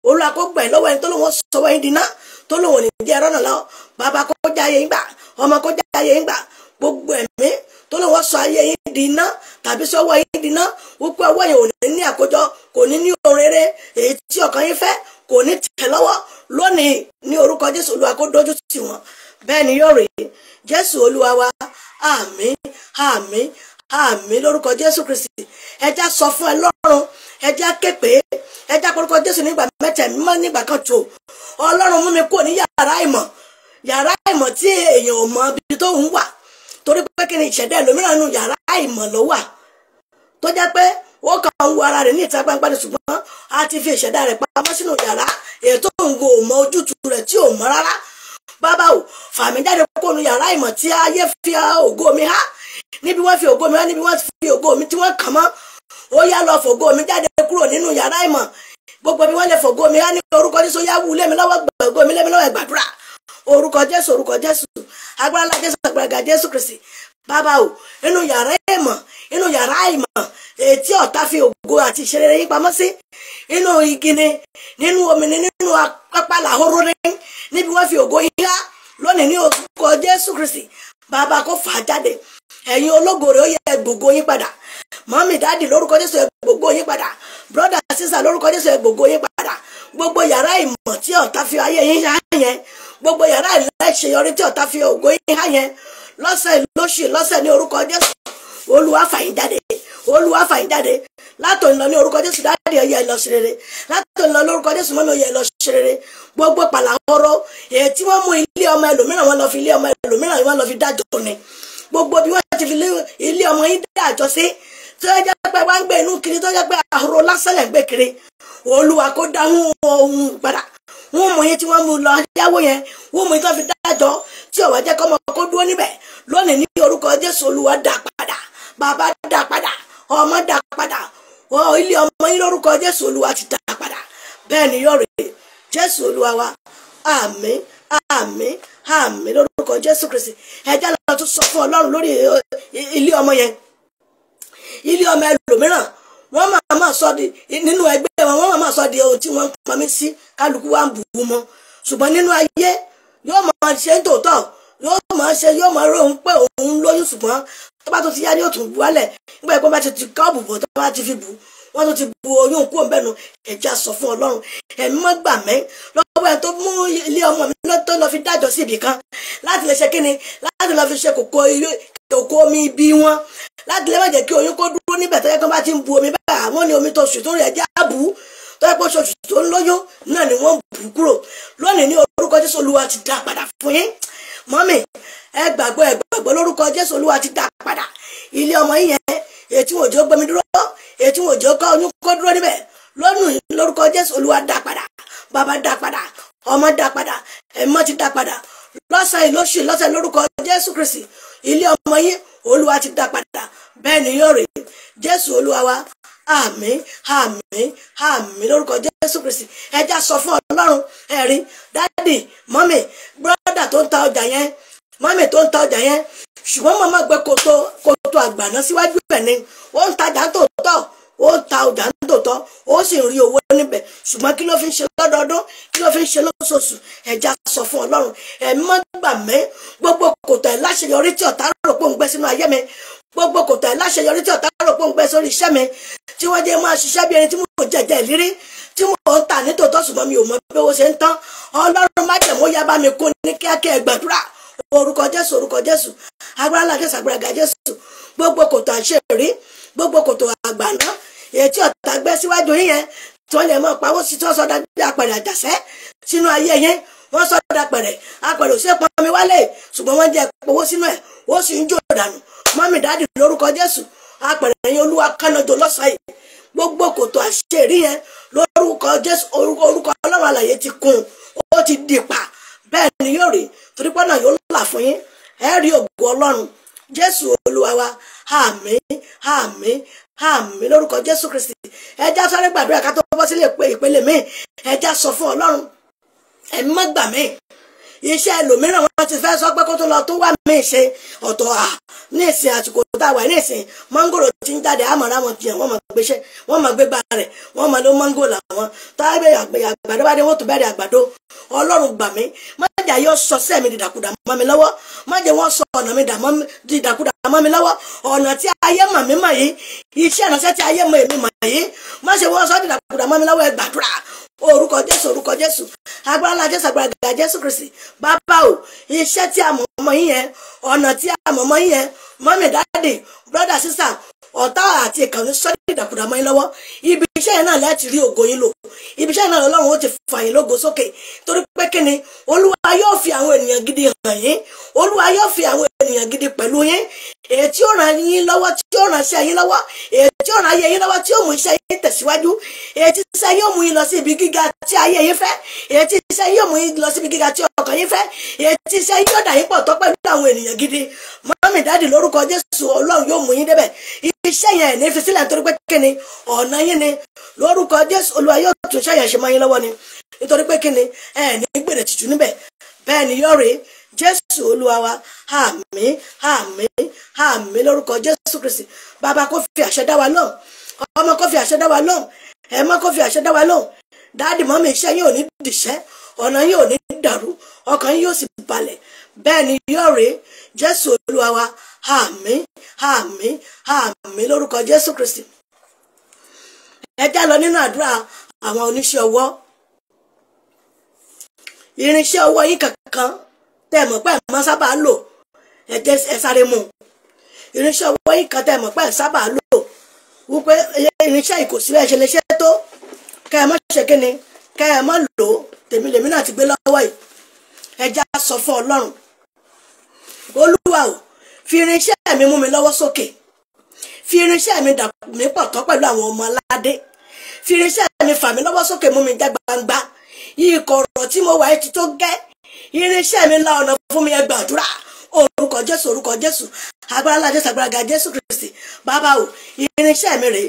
Olúwa kó gbà yín lọ́wọ́ ẹni tó lọ́wọ́ sọwọ́ yín di iná, tó tó lòun ò ní jẹ́ ẹ̀rọ náà lọ, bàbá kó já ayé yín gbà, ọmọ kó já ayé yín gbà. Gbogbo ẹ̀mí tó lòun sọ ayé yín di iná tàbí sọ́wọ́ yín di iná, wípé ọwọ́ yẹn ò ní ní àkójọ, kò ní ní ohun rere èyí tí ọkàn yín fẹ́, kò ní tẹ̀ lọ́wọ́ lónìí ní orúkọ Jésù. Olúwa kó dójú tì wọ́n, bẹ́ẹ̀ ni yóò rí. Jésù Olúwa wa, àmín, àmín, àmín lórúkọ Jésù Kristi. Ẹja sọ fún ẹ lọ́rùn, ẹja képe, ẹja porúkọ Jésù nígbà mẹ́ta, mímọ́ nígbà kan tó. Ọlọ́run mú mi kúrò ní yàrá ìmọ̀, yàrá ìmọ̀ tí èèyàn ò mọ ibi tó ń wà, torí pé kí ni ìṣẹ̀dá ẹlòmíràn nù yàrá ìmọ̀ ló wà, tó jẹ́ pé ó kàn ń wo ara rẹ̀ ní ìta gbangba ni, ṣùgbọ́n a ti fi ìṣẹ̀dá rẹ̀ pamọ́ sínú yàrá ètò òǹgò mọ ojútùú rẹ̀ tí ò mọ rárá. Bàbá o, fà mí jáde kúrò ní yàrá ìmọ̀ tí ayé fi ògo mi há, níbi wọ́n fi ògo mi há, níbi wọ́n fi ògo mi tí wọ́n kàn mọ́. Ó yá lọ fògo mi jáde kúrò nínú yàrá ìmọ̀. Gbogbo bí wọ́n lè fògo mi há ní orúkọ Jésù, yá wú lé mi lọ́wọ́, gbògo mi lé mi lọ́wọ́, gbàdúrà. Orúkọ Jésù, orúkọ Jésù, agbára ńlá Jésù, agbára Jésù Kristi. Bàbá o, inú yàrá ìmọ̀, inú yàrá ìmọ̀ ètí ọ̀tá fi ògo àti ìṣeré yín pamọ́ sí, inú igi ni, nínú omi ni, nínú pápá làhóró ni, níbi wọ́n fi ògo yín há lónìí ní orúkọ Jésù Kristi. Bàbá kó fà á jáde. Ẹ̀yin ológo rẹ̀, ó yẹ gbògo yín padà. Mọ́mì, dáàdì, lórúkọ Jésù, ẹ gbògo yín padà. Brọ́dà, sísà, lórúkọ Jésù, ẹ gbògo yín padà. Gbogbo yàrá ìmọ̀ tí ọ̀tá fi ayé yín há yẹn, gbogbo yàrá ìlẹ́ṣeyọrí tí ọ̀tá fi ògo yín há yẹn, lọ́sẹ̀ lóṣì lọ́sẹ̀ ní orúkọ Jésù, Olúwa fà yín jáde, Olúwa fà yín jáde. Látòun lọ ní orúkọ Jésù, dáàdì, ó yẹ lọ ṣe rere. Látòun lọ lórúkọ Jésù, mọ́mí, ó yẹ lọ ṣe rere. Gbogbo pàlàhóró èyí tí wọ́n mú ilé ọmọ ẹlòmíràn, wọ́n lọ fi ilé ọmọ ẹlòmíràn, wọ́n lọ fi dájọ́ ni. Gbogbo bí wọ́n ti fi ilé ọmọ yín dájọ́ sí, tó jẹ́ pé wọ́n ń gbé inú kiri, tó jẹ́ pé àhóró lásán lẹ̀ ń gbé kiri, Olúwa kó dáhùn ohun padà. Wọ́n mú yín tí wọ́n mú lọ yáwó yẹn, wọ́n mú yín tó fi dájọ́ tí ó wá jẹ́ kọ́mọ kó dúró níbẹ̀ lónìí ní orúkọ Jésù. Olúwa dá padà, bàbá dá padà, ọmọ dá padà, ilé ọmọ yín lórúkọ Jésù, Olúwa ti dá padà. Bẹ́ẹ̀ ni yóò rí. Jésù Olúwa wa, àmín, àmín, àmín lórúkọ Jésù Kristi. Ẹjẹ́ lọ tún sọ fún Ọlọ́run lórí ilé ọmọ yẹn. Ilé ọmọ ẹlòmíràn, wọ́n máa sọ di nínú ẹgbẹ́ wọn, wọ́n máa sọ di ohun tí wọ́n ń pọnmi sí, kálukú wa ń bù ú mọ́. Ṣùgbọ́n nínú ayé yóò máa ṣe ń tòótọ́, yóò máa ṣe, yóò máa róhun pé òun lóyún, ṣùgbọ́n tó bá tó ti yá ni yóò tún wálẹ̀. Nígbà yẹn pé bá ti ti kọ́ọ̀bù bọ̀, tó bá ti fi bù, wọ́n tún ti bu oyún kúrò bẹ́ẹ̀ nu. Ẹ̀já sọ fún Ọlọ́run, ẹ̀mí mọ́ gbà mí lọ́wọ́ ẹ̀ tó mú ilé ọmọ mi tó lọ fi dájọ́ sí ibì kan láti lè ṣe kíni, láti lọ fi ṣe kòkó omi ibi wọn, láti lè má jẹ́ kí oyún kó dúró níbẹ̀. Tó yẹ kó bá ti ń bu omi bẹ́ẹ̀, àwọn ní omi tó sùn tó rẹ̀ jẹ́ àbú, tó yẹ kó oṣù tó ń lóyún náà ni wọ́n bù kúrò lónìí ní orúkọ Jésù. Olúwa ti dá padà fún yín. Mọ́mì, ẹ gbàgbọ́, ẹ gbàgbọ́ lórúkọ Jésù, Olúwa ti dá padà ilé ọmọ yín yẹn, ètí wọn ò jẹ́ gbẹmí dúró, ètí wọn ò jẹ́ kọ́ oyún kó dúró níbẹ̀ lónìí lórúkọ Jésù. Olúwa dá padà, bàbá dá padà, ọmọ dá padà, ẹ̀mọ́ ti dá padà lọ́sẹ̀ lóṣù lọ́sẹ̀ lórúkọ Jésù Kristi. Ilé ọmọ yín, Olúwa ti dá padà, bẹ́ẹ̀ ni yóò rí. Jésù Olúwa wa, àmín, àmín, àmín lórúkọ Jésù Kristi. Ẹja sọ fún Ọlọ́run. Ẹ̀rí dádì, mọ́mì, brọ́dà tó ń ta ọjà yẹn, mọ́mì tó ń ta ọjà yẹn, ṣùgbọ́n màmá gbé kòtò kòtò àgbàná síwájú ẹ̀ ni. Ó ń tajà ń tòótọ́, ó ń ta ọjà ń tòótọ́, ó sì ń rí owó níbẹ̀, ṣùgbọ́n kí ló fi ń ṣe lọ́dọọdún, kí ló fi ń ṣe lóṣooṣù? Ẹja sọ fún Ọlọ́run, ẹ̀mí mọ́ gbà mí, gbogbo kòtò ẹ̀ láṣeyọrí tí ọ̀tá rò pé òun gbẹ́ sínú ayé mi, gbogbo kòtò ẹ̀ láṣeyọrí tí ọ̀tá rò pé òun gbẹ́ sórí iṣẹ́ mi, tí wọ́n jẹ́ máa ṣiṣẹ́ bí ẹni tí mò ń jẹ̀jẹ̀ ìlérí, tí mò ń tà ní tòótọ́, ṣùgbọ́n mi ò mọ bí owó ṣe ń tán. Ọlọ́run májẹ̀mú, yá bá mi kún ní kíákíá. Gbàdúrà. Orúkọ Jésù, orúkọ Jésù, agbára ńlá Jésù, agbára ga Jésù. Gbogbo kòtò àṣeyọrí, gbogbo kòtò àgbàná èyí tí ọ̀tá gbẹ́ síwájú yín yẹn, tí wọ́n lè mọ pawó sí, tí wọ́n sọ dájú apẹ̀rẹ̀ àjàṣẹ́ sínú ayé yẹn, wọ́n sọ dapẹ̀rẹ̀, apẹ̀rẹ̀ òṣèpọ̀ pọnmi wálé, ṣùgbọ́n wọ́n jẹ́ owó sínú ẹ̀, ó sì ń jò dànù. Mọ́mì, dáàdì, lórúkọ Jésù, apẹ̀rẹ̀ yẹn, Olúwa kánnájọ lọ́sàn-án yìí. Gbogbo kòtò àṣeyọrí yẹn lórúkọ Jésù, orúkọ Ọlọ́run alààyè ti kún, ó ti dìpa. Bẹ́ẹ̀ ni yóò rí, torí pọ́nà yóò là fún yín, ẹ rí ògo Ọlọ́run. Jésù Olúwa wa, àmín, àmín, àmín lórúkọ Jésù Kristi. Ẹjá sáré gbàdúrà ká tó bọ́ sílé ìpele míì. Ẹjá sọ fún Ọlọ́run, ẹ̀mí má gbà mí. Iṣẹ́ ẹlòmíràn wọn ti fẹ́ sọ pé kó tó lọ tó wà mí ṣe ọ̀tọ̀ à ní ìsìn àsìkò tá a wà ní ìsìn mọ́ngòrò ti ń jáde àmọ̀ra wọn tiẹ̀ wọ́n mọ̀ gbéṣẹ́ wọ́n mọ̀ gbégbá rẹ̀ wọ́n mọ̀ ló mọ́ngò làwọn tábẹ̀ àgbàdo bá dé wọ́n tún bẹ̀rẹ̀ àgbàdo. Ọlọ́run gbà mí, má jẹ́ ayé sọ sẹ́ mi dìdàkudà mọ́ mi lọ́wọ́, má jẹ́ wọ́n sọ ọ̀nà mi dìdàkudà mọ́ mi lọ́wọ́. Ọ̀nà tí ayé mọ̀ mí mọ̀ yìí, iṣẹ́ ìránṣẹ́ tí ayé mọ̀ èmi mọ̀ yìí, má ṣe wọ́n sọ dìdàkudà mọ́ mi lọ́wọ́. Ẹ gbàdúrà. Orúkọ Jésù, orúkọ Jésù, agbára ńlá Jésù, agbára gíga Jésù Kristi. Bàbá o, iṣẹ́ tí a mọ̀ mọ́ yín yẹn, ọ̀nà tí a mọ̀ mọ́ yín yẹn, mọ́mì, dáàdì, brọ́dà, sísà, ọ̀tá àti ìkànnì sọ́dí ìdàkudà mọ́ yín lọ́wọ́. Ibi iṣẹ́ yẹn náà láti rí ògo yín lò, ibi iṣẹ́ yẹn náà Ọlọ́run ó ti fà yín lógo sókè. Torí pé kí ni? Olúwa yóò fi àwọn ènìyàn gidi hàn yín, Olúwa yóò fi àwọn ènìyàn gidi pẹ̀lú yín, èyí tí ó ràn yín lọ́wọ́, tí ó ràn iṣẹ́ yín lọ́wọ́, èyí tí ó ràn ayé yín lọ́wọ́, tí ó mú iṣẹ́ yín tẹ̀síwájú, èyí tí iṣẹ́ yín ó mú yín lọ sí ibi gíga tí ayé yín fẹ́, èyí tí iṣẹ́ yín ó mú yín lọ sí ibi gíga tí ọkàn yín fẹ́, èyí tí iṣẹ́ yín yóò dà yín pọ̀ tọ́ pẹ̀lú àwọn ènìyàn gidi. Mọ́mì, dáàdì, lórúkọ Jésù, Ọlọ́run yóò mú yín débẹ̀. Iṣẹ́ yẹn ní fi sílẹ̀ nítorí pé kí ni? Ọ̀nà yín ni. Lórúkọ Jésù, Olúwa yóò tún iṣẹ́ yẹn ṣe mọ́ yín lọ́wọ́ ni, nítorí pé kí ni? Ẹ ní gbèrè tìjú níbẹ̀. Bẹ́ẹ̀ ni yóò rí. Jésù Olúwa wa. Àmín, àmín, àmín lórúkọ Jésù Kristi. Bàbá kó fi àṣẹ dá wa lóhùn, ọmọ kó fi àṣẹ dá wa lóhùn, ẹ̀mọ́ kó fi àṣẹ dá wa lóhùn. Dáàdì, mọ́mì, iṣẹ́ yín ò ní dìṣẹ́, ọ̀nà yín ò ní dàrú, ọkàn yín yóò sì balẹ̀. Bẹ́ẹ̀ ni yóò rí. Jésù Olúwa wa. Àmín, àmín, àmín lórúkọ Jésù Kristi. Ẹ já lọ nínú àdúrà àwọn oníṣẹ́ ọwọ́. Irinṣẹ́ ọwọ́ yín kankan tẹ́ ẹ mọ̀ pé ẹ máa sábà lò, ẹ jẹ́ ẹ sáré mú. Irinṣẹ́ ọwọ́ yín kan tẹ́ ẹ mọ̀ pé ẹ sábà lò, wípé irinṣẹ́ yìí kò sí bẹ́ẹ̀ ṣe lè ṣe tó kẹ́ ẹ má ṣe kíni, kẹ́ ẹ má lò ó. Tèmi lèmi náà ti gbé lọ́wọ́ yìí. Ẹ já sọ fún Ọlọ́run. Olúwa o, fi irinṣẹ́ mi mú mi lọ́wọ́ sókè, fi irinṣẹ́ mi dà mí pọ̀ tọ́ pẹ̀lú àwọn ọmọ aládé, fi irinṣẹ́ mi fà mí lọ́wọ́ sókè, mú mi já gbangba. Ikọ̀ ọ̀rọ̀ tí mo wà ẹ́ ti tó gẹ́, irinṣẹ́ mi la ọ̀nà fún mi. Ẹ gbàdúrà. Orúkọ Jésù, orúkọ Jésù, agbára ńlá Jésù, agbára ga Jésù Kristi. Bàbá o, irinṣẹ́ mi rèé.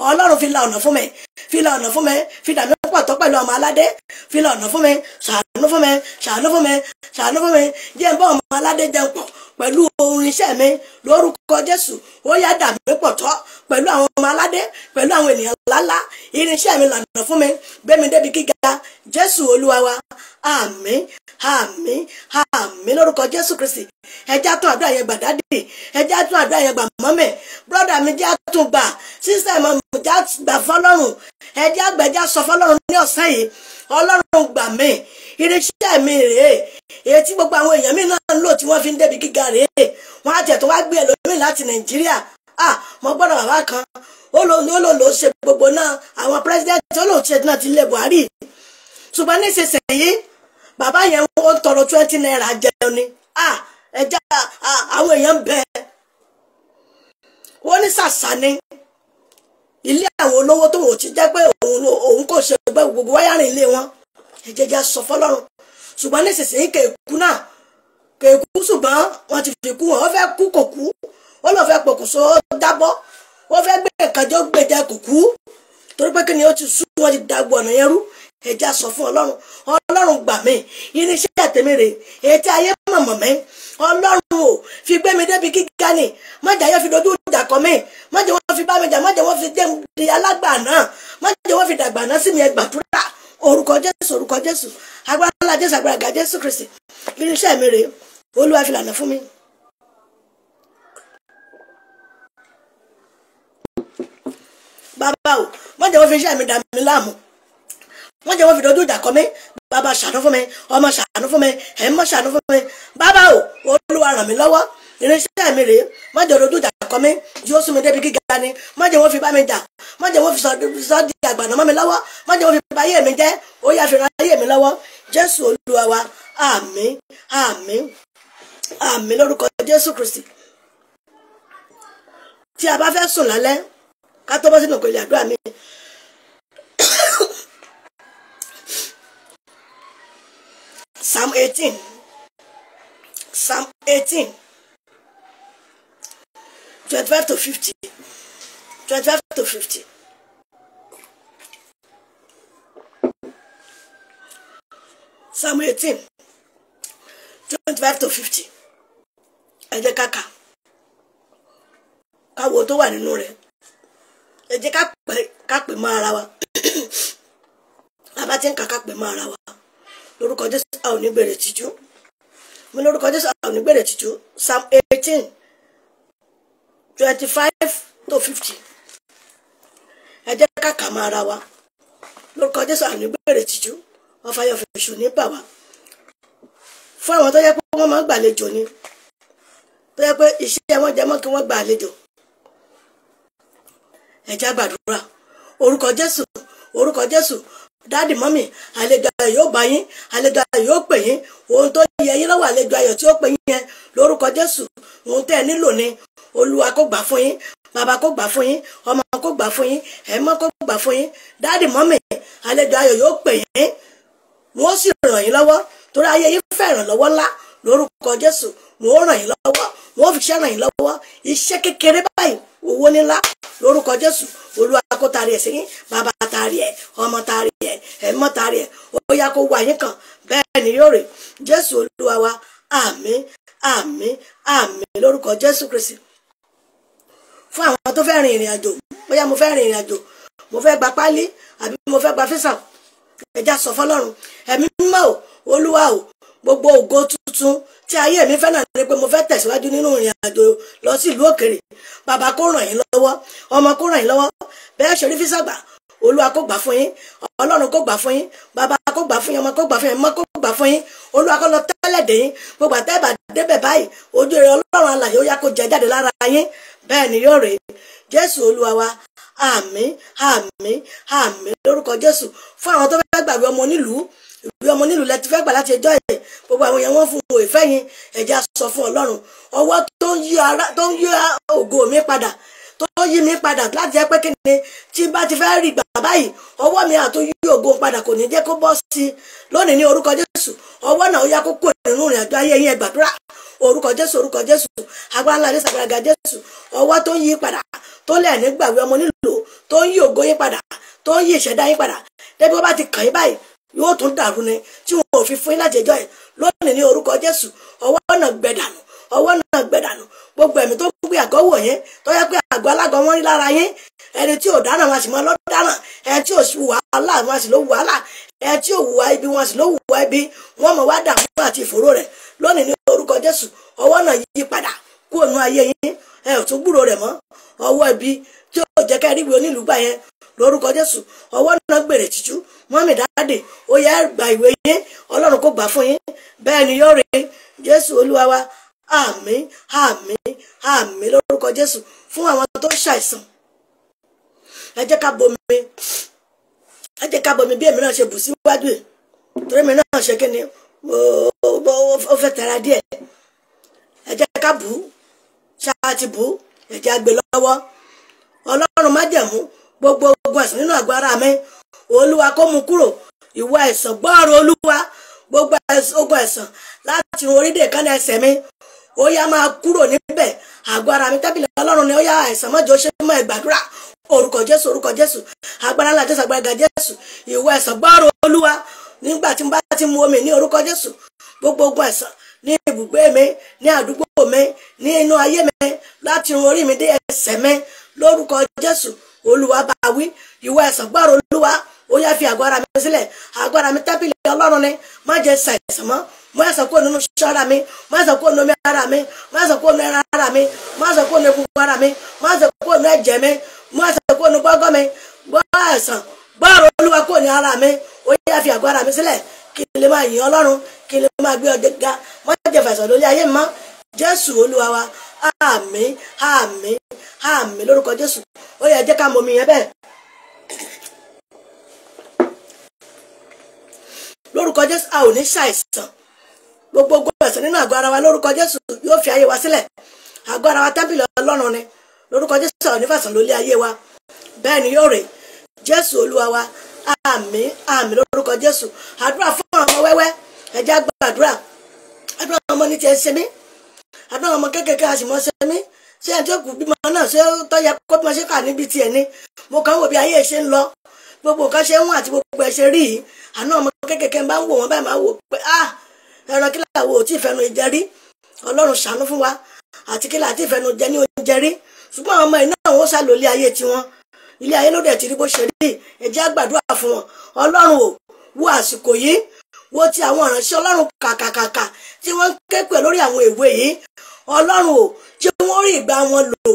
Ọlọ́run, fi la ọ̀nà fún mi, fi la ọ̀nà fún mi, fi dà mí pọ̀ tọ́ pẹ̀lú ọmọ aládé, fi la ọ̀nà fún mi, ṣàánú fún mi, ṣàánú fún mi, ṣàánú fún mi, jẹ́ n bá ọmọ aládé jẹun pọ̀ pẹ̀lú irinṣẹ́ mi lórúkọ Jésù. Ó yá, dà mí pọ̀ tọ́ pẹ̀lú àwọn ọmọ aládé, pẹ̀lú àwọn ènìyàn ńláńlá. Irinṣẹ́ mi lànà fún mi, gbé mi débi gíga. Jésù Olúwa wa. Àmín, àmín, àmín lórúkọ Jésù Kristi. Ẹ já tún àdúrà yẹn gbà, daddy. Ẹ já tún àdúrà yẹn gbà, mummy. Brother mi, já tún gbà. Sister mi, já gbà fọlọ́run. Ẹ já gbẹ̀já sọ fọlọ́run ní ọ̀sán yìí. Ọlọ́run, gbà mí. Irinṣẹ́ mi rèé, èyí tí gbogbo àwọn èèyàn mi náà ń lò tí wọ́n fi ń débi gíga rèé. Wọ́n á tẹ̀ tó wá gbé ẹlòmíì láti Nàìjíríà. Ah, mo gbọ́dọ̀ bàbá kan, ó lò ṣe gbogbo náà, àwọn president ó lò ṣe náà ti lé Buhari, ṣùgbọ́n nísinsìnyí bàbá yẹn ó ń tọrọ ₦20 jẹun ni. Ah, ẹja àwọn èèyàn ń bẹ, wọ́n ní sàṣà ni ilé àwọn olówó tó wò ti jẹ́ pé òun kò ṣe gbogbo wiring ilé wọn. Ẹ̀jẹ̀jẹ̀ sọ fọlọ́run. Ṣùgbọ́n nísinsìnyí kèékú náà kèékú, ṣùgbọ́n wọ́n ti fi kú wọn. Ó fẹ́ kú, kò kú. Ó lọ fẹ́ pokùnso, ó dábọ́. Ó fẹ́ gbé nǹkan jọ gbèjẹ, kò kú. Torí pé kí ni? Ó ti sú, wọ́n ti dàgbò ọ̀nà yẹn rú. Ẹ̀jẹ̀ sọ fún Ọlọ́run. Ọlọ́run, gbà mí. Irinṣẹ́ tèmi rè, èyí tí ayé mọ̀mọ́ mi. Ọlọ́run o, fi gbé mi débi gíga ni. Má jẹ́ ayé fi dojú ìjà kọ mí, má jẹ́ wọ́n fi bá mi jà, má jẹ́ wọ́n fi dé di alágbà náà, má jẹ́ wọ́n fi dàgbà náà sí mi. Ẹ gbàdúrà. Orúkọ Jésù, orúkọ Jésù, agbára ńlá Jésù, agbára ga Jésù Kristi. Irinṣẹ́ mi rèé. Olúwa, fi lànà fún mi. Bàbá o, má jẹ́ wọ́n fi iṣẹ́ mi dà mí láàmú, má jẹ́ wọ́n fi dojú ìjà kọ mí. Bàbá, ṣàánú fún mi. Ọmọ, ṣàánú fún mi. Ẹ̀mọ́, ṣàánú fún mi. Bàbá o, Olúwa, ràn mí lọ́wọ́. Irinṣẹ́ mi rèé, má jẹ́ dojú ìjà kọ mí, yóò sún mi débi gíga ni. Má jẹ́ wọ́n fi bá mi jà, má jẹ́ wọ́n fi sọ di àgbàna mọ́ mi lọ́wọ́, má jẹ́ wọ́n fi bà ayé mi jẹ́. Ó yá, fi ran ayé mi lọ́wọ́. Jésù Olúwa wa. Àmín, àmín, àmín lórúkọ Jésù Kristi. Tí a bá fẹ́ sùn lálẹ́, ká tó bọ́ sínú ìpele àdúrà mi, Psalm 18, Psalm 18, 25 to 50, 25 to 50. Psalm 18. 25 to 50. Ẹ jẹ́ ká kà káwo tó wà nínú rẹ̀. Ẹ jẹ́ ká pè mọ́ ara wa. Bàbá tí ń kà ká pè mọ́ ara wa. Lórúkọ Jésù a ò ní gbèrè tìjú. Mo lórúkọ Jésù a ò ní gbèrè tìjú. Psalm 18, 25 to 50. Ẹ jẹ́ ká kà mọ́ ara wa. Lórúkọ Jésù a ò ní gbèrè tìjú. Wọ́n fàyọ̀ fèsù ní bà wá. Fún àwọn tó yẹ pé wọ́n máa ń gbàlejò ni, tó yẹ pé iṣẹ́ wọn jẹ mọ́ kí wọ́n gbàlejò. Ẹ jẹ́ gbàdúrà. Orúkọ Jésù, orúkọ Jésù. Dáàdì mọ́mì, àlejò ayọ̀ yóò bá yín, àlejò ayọ̀ yóò pè yín. Ohun tó yẹ yín lọ́wọ́ àlejò ayọ̀ tí ó pè yín yẹn lórúkọ Jésù. Ohun tẹ́ ẹ nílò ni Olúwa kó gbà fún yín, bàbá kó gbà fún yín, ọmọ kó gbà fún yín, ẹ̀mọ́ kó gbà fún yín. Dáàdì mọ́mì, àlejò ayọ̀ yóò pè yín, wọ́n sì ràn yín lọ́wọ́. Torí ayé yín fẹ́ ìrànlọ́wọ́ ńlá lórúkọ Jésù. Wọ́n ràn yín lọ́wọ́, wọ́n fi iṣẹ́ ràn yín lọ́wọ́. Iṣẹ́ kékeré báyìí, owó ńlá lórúkọ Jésù. Olúwa kó taari ẹ̀ sí yín, bàbá taari ẹ̀, ọmọ taari ẹ̀, ẹ̀mọ́ taari ẹ̀. Ó yá kó wá yín kàn, bẹ́ẹ̀ ni yóò rè. Jésù Olúwa wa, àmín, àmín, àmín lórúkọ Jésù Kristi. Fún àwọn tó fẹ́ rin ìrìn àjò, bóyá mo fẹ́ rin ìrìn àjò, mo fẹ́ gba pálí àbí mo fẹ́ gba físà, ẹ já sọ fọ́lọ́run. Ẹ̀mí mímọ́ o, Olúwa o, gbogbo ògo tuntun tí ayé mi fẹ́ náà ni pé mo fẹ́ tẹ̀síwájú nínú ìrìn àjò lọ sí ìlú òkèrè. Bàbá kó ràn yín lọ́wọ́, ọmọ kó ràn yín lọ́wọ́. Bẹ́ẹ̀ ṣe rí físà gbà, Olúwa kó gbà fún yín, Ọlọ́run kó gbà fún yín, bàbá kó gbà fún yín, ọmọ kó gbà fún yín, ẹ̀mọ́ kó gbà fún yín. Olúwa kó lọ tẹ́lẹ̀ dé yín. Gbogbo àtẹ́bà débẹ̀ báyìí, ojú rere Ọlọ́run alààyè ó yá kó jẹ jáde lára yín. Bẹ́ẹ̀ ni yóò rè. Jésù Olúwa wa, àmín, àmín, àmín lórúkọ Jésù. Fún àwọn tó fẹ́ gbàgbé ọmọ onílùú, ìwé ọmọ onílùú lẹ ti fẹ́ gbà láti ẹjọ́ ẹ̀. Gbogbo àwọn yẹn wọ́n fún òun ìfẹ́ yín. Ẹ jẹ́ sọ fún Ọlọ́run. Ọwọ́ tó ń yí ògo mi padà, tó yí mi padà láti jẹ́ pé kí ni tí bá ti fẹ́ rí gbà báyìí, ọwọ́ mi àtún yí ògo padà, kò ní jẹ́ kó bọ́ sí i lónìí ní orúkọ Jésù. Ọwọ́ náà ó yá kó kúrò nínú ìrìn àjò ayé yín. Ẹ gbàdúrà. Orúkọ Jésù, orúkọ Jésù. Agbára ńlá Jésù, agbára ga Jésù. Ọwọ́ tó ń yí padà, tó lẹ̀ ní gbàgbé ọmọ nílò, tó ń yí ògo yín padà, tó ń yí ìṣẹ̀dá yín padà. Débi wọ́n bá ti kàn yín báyìí, yóò tún dàrú ni tí wọn ò fi fún yín láti ẹjọ́ ẹ̀ lónìí ní orúkọ Jésù. Ọwọ́ náà gbẹ dànù, ọwọ́ náà gbẹ dànù. Gbogbo ẹ̀mí tó gbé àgọ́ wò yín, tó yẹ pé àgọ́ alágọ̀ wọn rí lára yín, ẹni tí ò dáná wọn sì mọ lọ dáná, ẹni tí ò wàhálà wọn sì ló wàhálà, ẹni tí ò wùwà ibi wọn sì ló wùwà ibi, wọn mọ̀ wá dààmú àti ìfòró rẹ̀ lónìí ní orúkọ Jésù. Ọwọ́ náà yí padà kúrò nínú ayé yín, ẹ ò tún gbúrò rẹ̀ mọ́. Ọwọ́ ibi tí ò jẹ́ ká rí ìwé onílùú gbà yẹn lórúkọ Jésù, ọwọ́ náà gbèrè tìjú. Mọ́mì dáàdì, ó yẹ gba ìwé yín, Ọlọ́run kó gbà fún yín. Bẹ́ẹ̀ ni yóò rí. Jésù Olúwa wa, àmín, àmín, àmín lórúkọ Jésù. Fún àwọn tó ń ṣàìsàn, ẹ jẹ́ ká bomi, ẹ jẹ́ ká bomi bí èmi náà ṣe bù síwájú yìí, torí èmi náà ṣe kí ni ó fẹ́ tẹ̀ra díẹ̀. Ẹ jẹ́ ká bù ú, ṣáà ti bù ú, ẹ jẹ́ á gbé lọ́wọ́. Ọlọ́run májẹ̀mú, gbogbo ogun àìsàn nínú àgọ́ ara mi, Olúwa kó mú kúrò. Ìwọ àìsàn, gbọ́rọ̀ Olúwa. Gbogbo ogun àìsàn láti orí dé èékánná ẹsẹ̀ mi, ó yá máa kúrò níbẹ̀. Àgọ́ ara mi tẹ́bìlì Ọlọ́run ni ó yá àìsàn mọ́jọ ṣe mọ́. Ẹ gbàdúrà. Orúkọ Jésù, orúkọ Jésù. Agbára ńlá Jésù, agbára ga Jésù. Ìwọ àìsàn, gbọ́rọ̀ Olúwa. Nígbà tí mo bá ti mu omi ní orúkọ Jésù, gbogbo ogun àìsàn ní ibùgbé mi, ní àdúgbò mi, ní inú ayé mi, láti orí mi dé ẹsẹ̀ mi lórúkọ Jésù, Olúwa bá wí. Ìwọ àìsàn, gbọ́rọ̀ Olúwa. Ó yá fi àgọ́ ara mi sílẹ̀. Àgọ́ ara mi tẹ́bìlì Ọlọ́run ni. Má jẹ́ ṣàìsàn mọ́. Má ṣàìsàn kúrò nínú iṣan ara mi, má ṣàìsàn kúrò nínú omi ara mi, má ṣàìsàn kúrò nínú ẹran ara mi, má ṣàìsàn kúrò nínú egungun ara mi, má ṣàìsàn kúrò nínú ẹ̀jẹ̀ mi, má ṣàìsàn kúrò nínú gbọ́ngàn mi. Gbọ́ àìsàn, gbọ́rọ̀ Olúwa kúrò ní ara mi. Ó yá fi àgọ́ ara mi sílẹ̀, kí n lè máa yìn Ọlọ́run, kí n lè máa gbé ọjọ́ ga. Má jẹ́ fàìsàn lórí ayé mi mọ́. Jésù Olúwa wa, àmín, àmín, àmín lórúkọ Jésù. Ó yá jẹ́ ká mọ omi yẹn bẹ́ẹ̀. Lórúkọ Jésù, a ò ní ṣàìsàn. Gbogbo ogun àìsàn nínú àgọ́ ara wa lórúkọ Jésù yóò fi ayé wa sílẹ̀. Àgọ́ ara wa tẹ́ḿpìlì Ọlọ́run ni. Lórúkọ Jésù, a ò ní fàìsàn lórí ayé wa. Bẹ́ẹ̀ ni yóò rè. Jésù Olúwa wa, àmín, àmín lórúkọ Jésù. Àdúrà fún àwọn ọmọ wẹ́wẹ́, ẹ jẹ́ á gbàdúrà. Àdúrà àwọn ọmọ ní tiẹ̀ ṣe mí. Àdúrà àwọn ọmọ kéékèèké a sì mọ́ ṣe mí. Ṣé ẹni tí ó kù bímọ náà ṣé tó yẹ kó bímọ ṣe kà níbi tiẹ̀ ni? Mo kàn ń wò bí ayé ṣe ń lọ. Gbogbo nǹkan ṣe ń wọ̀n àti gbogbo ẹ̀ ṣe rí yìí. Àná ọmọ kéékèèké ń bá ń wò wọ́n báyìí, máa wò pé ah, Ẹran kí làwọn ò tí ì fẹnu jẹ rí? Ọlọ́run ṣàánú fún wa. Àti kí làá tí ì fẹnu jẹ ní oúnjẹ rí? Ṣùgbọ́n àwọn ọmọ yìí náà wọ́n sá lò ilé ayé tiwọn. Ilé ayé ló dẹ̀ ti rí bó ṣe rí. Ẹ jẹ́ á gbàdúrà fún wọn. Ọlọ́run ò wo àsìkò yìí, wo ti àwọn ìránṣẹ́ Ọlọ́run kàkàkàkà tí wọ́n ń ké pè lórí àwọn èwe yìí. Ọlọ́run ò jẹ́ wọ́n rí ìgbà wọn lò.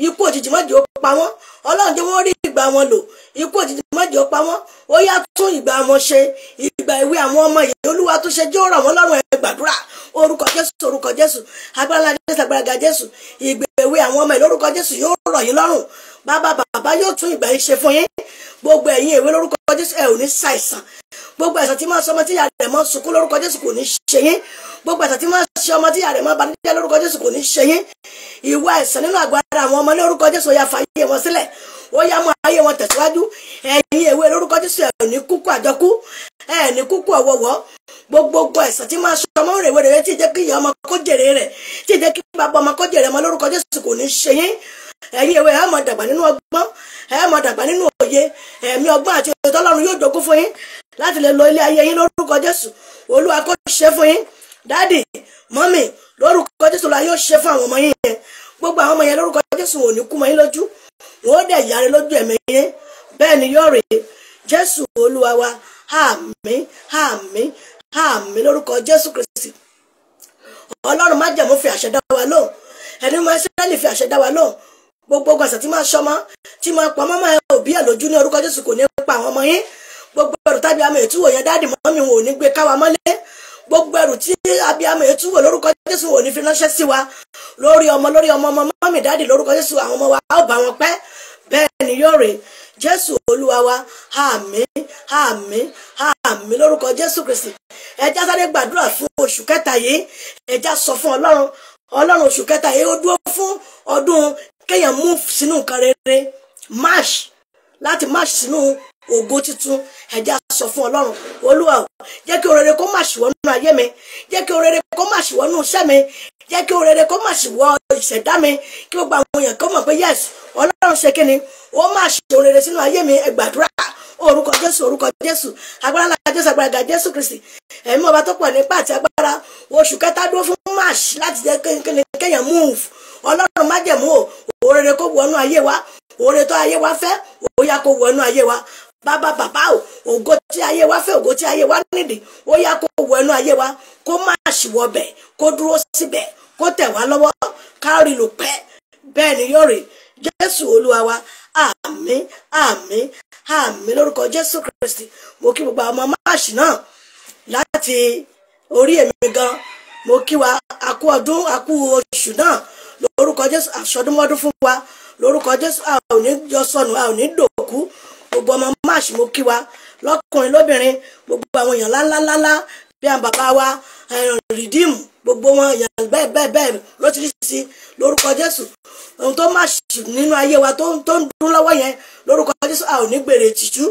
Ikú òjijì má jẹ́ ó pa wọ́n. Ọlọ́run jẹ́ wọ́n rí ìgbà wọn lò. Ikú òjijì má jẹ́ ó pa wọ́n. Ó yá tún ìgbà wọn ṣe. Ìgbà ìwé àwọn ọmọ yìí, Olúwa tó ṣe jẹ́ ó rọ̀ wọ́n lọ́rùn. Ẹ gbàdúrà. Orúkọ Jésù, orúkọ Jésù, agbára Jésù, agbára Jésù. Ìgbà ìwé àwọn ọmọ yìí lórúkọ Jésù yóò rọ̀ yín lọ́rùn. Bàbá bàbá yóò tún ìgbà yìí ṣe fún yín. Gbogbo ẹ̀yin èwe lórúkọ Jésù, ẹ ò ní ṣàìsàn. Gbogbo àìsàn tí máa sọ ọmọ tí ìyá rẹ̀ máa sunkún lórúkọ Jésù kò ní ṣe yín. Gbogbo àìsàn tí máa ṣe ọmọ tí ìyá rẹ̀ máa banújẹ́ lórúkọ Jésù kò ní ṣe yín. Ìwà àìsàn nínú àgọ́ ara àwọn ọmọ lórúkọ Jésù, ó yá fa ayé wọn sílẹ̀, ó yá mú ayé wọn tẹ̀síwájú. Ẹ̀yin èwe lórúkọ Jésù, ẹ ò ní kúkú àjọkú, ẹ ní kúkú ọ̀wọ̀wọ́. Gbogbo àìsàn tí máa sọ ọmọ rẹ̀ wẹ̀rẹ̀ tí jẹ́ kí ìyá ọmọ kó jèrè rẹ̀, tí jẹ́ kí bàbá ọmọ kó jèrè ọmọ lórúkọ Jésù kò ní ṣe yín. Ẹ̀yin èwe, ẹ máa dàgbà nínú ọgbọ́n, ẹ máa dàgbà nínú òye. Ẹ̀mí ọgbọ́n àti òye tọ́lọ́run yóò jogún fún yín láti lè lo ilé ayé yín lórúkọ Jésù. Olúwa kó ṣe fún yín. Dádì, mọ́mì, lórúkọ Jésù la yóò ṣe fún àwọn ọmọ yín yẹn. Gbogbo àwọn ọmọ yẹn lórúkọ Jésù ò ní kú mọ́ yín lójú, wọn ó dẹ̀ yára lójú ẹ̀mí yín. Bẹ́ẹ̀ ni yóò rí. Jésù Olúwa wa. Àmín, àmín, àmín lórúkọ Jésù Kristi. Ọlọ́run májẹ̀mú fi àṣẹ dá wa lóhùn. Ẹni mọ́ Ísírẹ́lì fi àṣẹ dá wa lóhùn. Gbogbo àṣà tí máa ṣọmọ tí máa pa mọ́mọ́ ẹ òbí ẹ̀ lójú ní orúkọ Jésù kò ní pa àwọn ọmọ yín. Gbogbo ẹrù tàbí àmọ́ ètúwò yẹn, dáàdì mọ́mì wọn ò ní gbé káwa mọ́lé. Gbogbo ẹrù tí abiyamọ ètúwò lórúkọ Jésù ò ní fi ránṣẹ́ sí wa lórí ọmọ, lórí ọmọ ọmọ mọ́mì, dáàdì lórúkọ Jésù àwọn ọmọ wa á bá wọn pẹ́. Bẹ́ẹ̀ ni yóò rè. Jésù Olúwa wa. Àmín, àmín, àmín lórúkọ Jésù Kristi. Ẹ já sáré gbàdúrà fún oṣù kẹta yìí. Ẹ já sọ fún Ọlọ́run. Ọlọ́run, oṣù kẹta yìí ó dúró fún ọdún kéèyàn mú sínú nǹkan rere, march, láti march sínú ògo tuntun. Ẹ já sọ fún Ọlọ́run. Olúwa o, jẹ́ kí orere kó má ṣìwọ́nú ayé mi, jẹ́ kí orere kó má ṣìwọ́nú iṣẹ́ mi, jẹ́ kí orere kó má ṣìwọ́ ìṣẹ̀dá mi, kí gbogbo àwọn èèyàn kó mọ̀ pé yes, Ọlọ́run ṣe kíni, ó má ṣe orere sínú ayé mi. Ẹ gbàdúrà. Orúkọ Jésù, orúkọ Jésù, agbára ńlá Jésù, agbára ga Jésù Kristi, ẹ̀mí ọba tó pọ̀ nípa àti agbára. Oṣù kẹta dúró fún march láti jẹ́ kéèyàn move. Ọlọ́run májẹ̀mú o, orere kó wọnú ayé wa. Oore tó ayé wa fẹ́, ó yá kó wọnú ayé wa. Bàbá bàbá o, ògo tí ayé wa fẹ́, ògo tí ayé wa nídìí, ó yá kó wọnú ayé wa, kó má ṣìwọ́ bẹ̀, kó dúró síbẹ̀, kó tẹ̀ wá lọ́wọ́, ká rí lò pẹ́. Bẹ́ẹ̀ ni yóò rí. Jésù Olúwa wa. Àmín, àmín, àmín lórúkọ Jésù Kristi. Mo kí gbogbo àwọn ọmọ máàṣì náà láti orí èmi gan. Mo kí wa àkú ọdún, àkú oṣù náà lórúkọ Jésù. Àṣọdúnmọ́dún fún wa lórúkọ Jésù. A ò ní jọ sọnù, a ò ní dòkú. Gbogbo ọmọ máàṣì, mo kí wa lọ́kùnrin lóbìnrin. Gbogbo àwọn èèyàn ńláńláńlá bí àwọn bàbá wa rìdíìmù, gbogbo wọn èèyàn bẹ́ẹ̀ bẹ́ẹ̀ bẹ́ẹ̀ lóríṣiríṣi lórúkọ Jésù. Ohun tó má ṣì nínú ayé wa tó ń dún lọ́wọ́ yẹn lórúkọ Jésù, a ò ní gbèrè tìjú.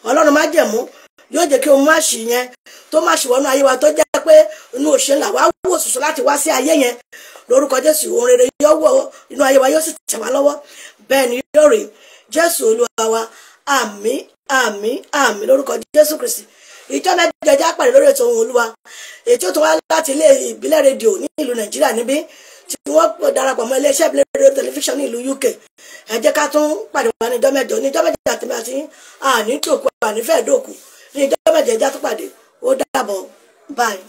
Ọlọ́run májẹ̀mú yóò jẹ́ kí ohun má ṣì yẹn tó má ṣì wọnú ayé wa, tó jẹ́ pé inú òṣè ńlá wá wò sùsù láti wá sí ayé yẹn lórúkọ Jésù, ohun rere yóò wọ inú ayé wa, yóò sì tẹ̀ wá lọ́wọ́. Bẹ́ẹ̀ ni yóò rí. Jésù Olúwa wa. Àmín, àmín, àmín lórúkọ Jésù Kristi. Ìjọ mẹ́jọ já pàdé lórí ètò Ohùn Olúwa, ètò tó wá láti ilé ìbílẹ̀ rédíò ní ìlú Nàìjíríà níbí tí wọ́n darapọ̀ mọ́ iléeṣẹ́ ìbílẹ̀ rédíò tẹlifíṣàn ní ìlú UK. Ẹ jẹ́ ká tún pàdé wá ní ìjọ mẹ́jọ. Ní ìjọ mẹ́jọ àtẹ̀mí àti àní dòkú, àní fẹ́ẹ̀ dòkú. Ní ìjọ mẹ́jọ, ẹjá tún pàdé. Ó dàbọ̀, bye.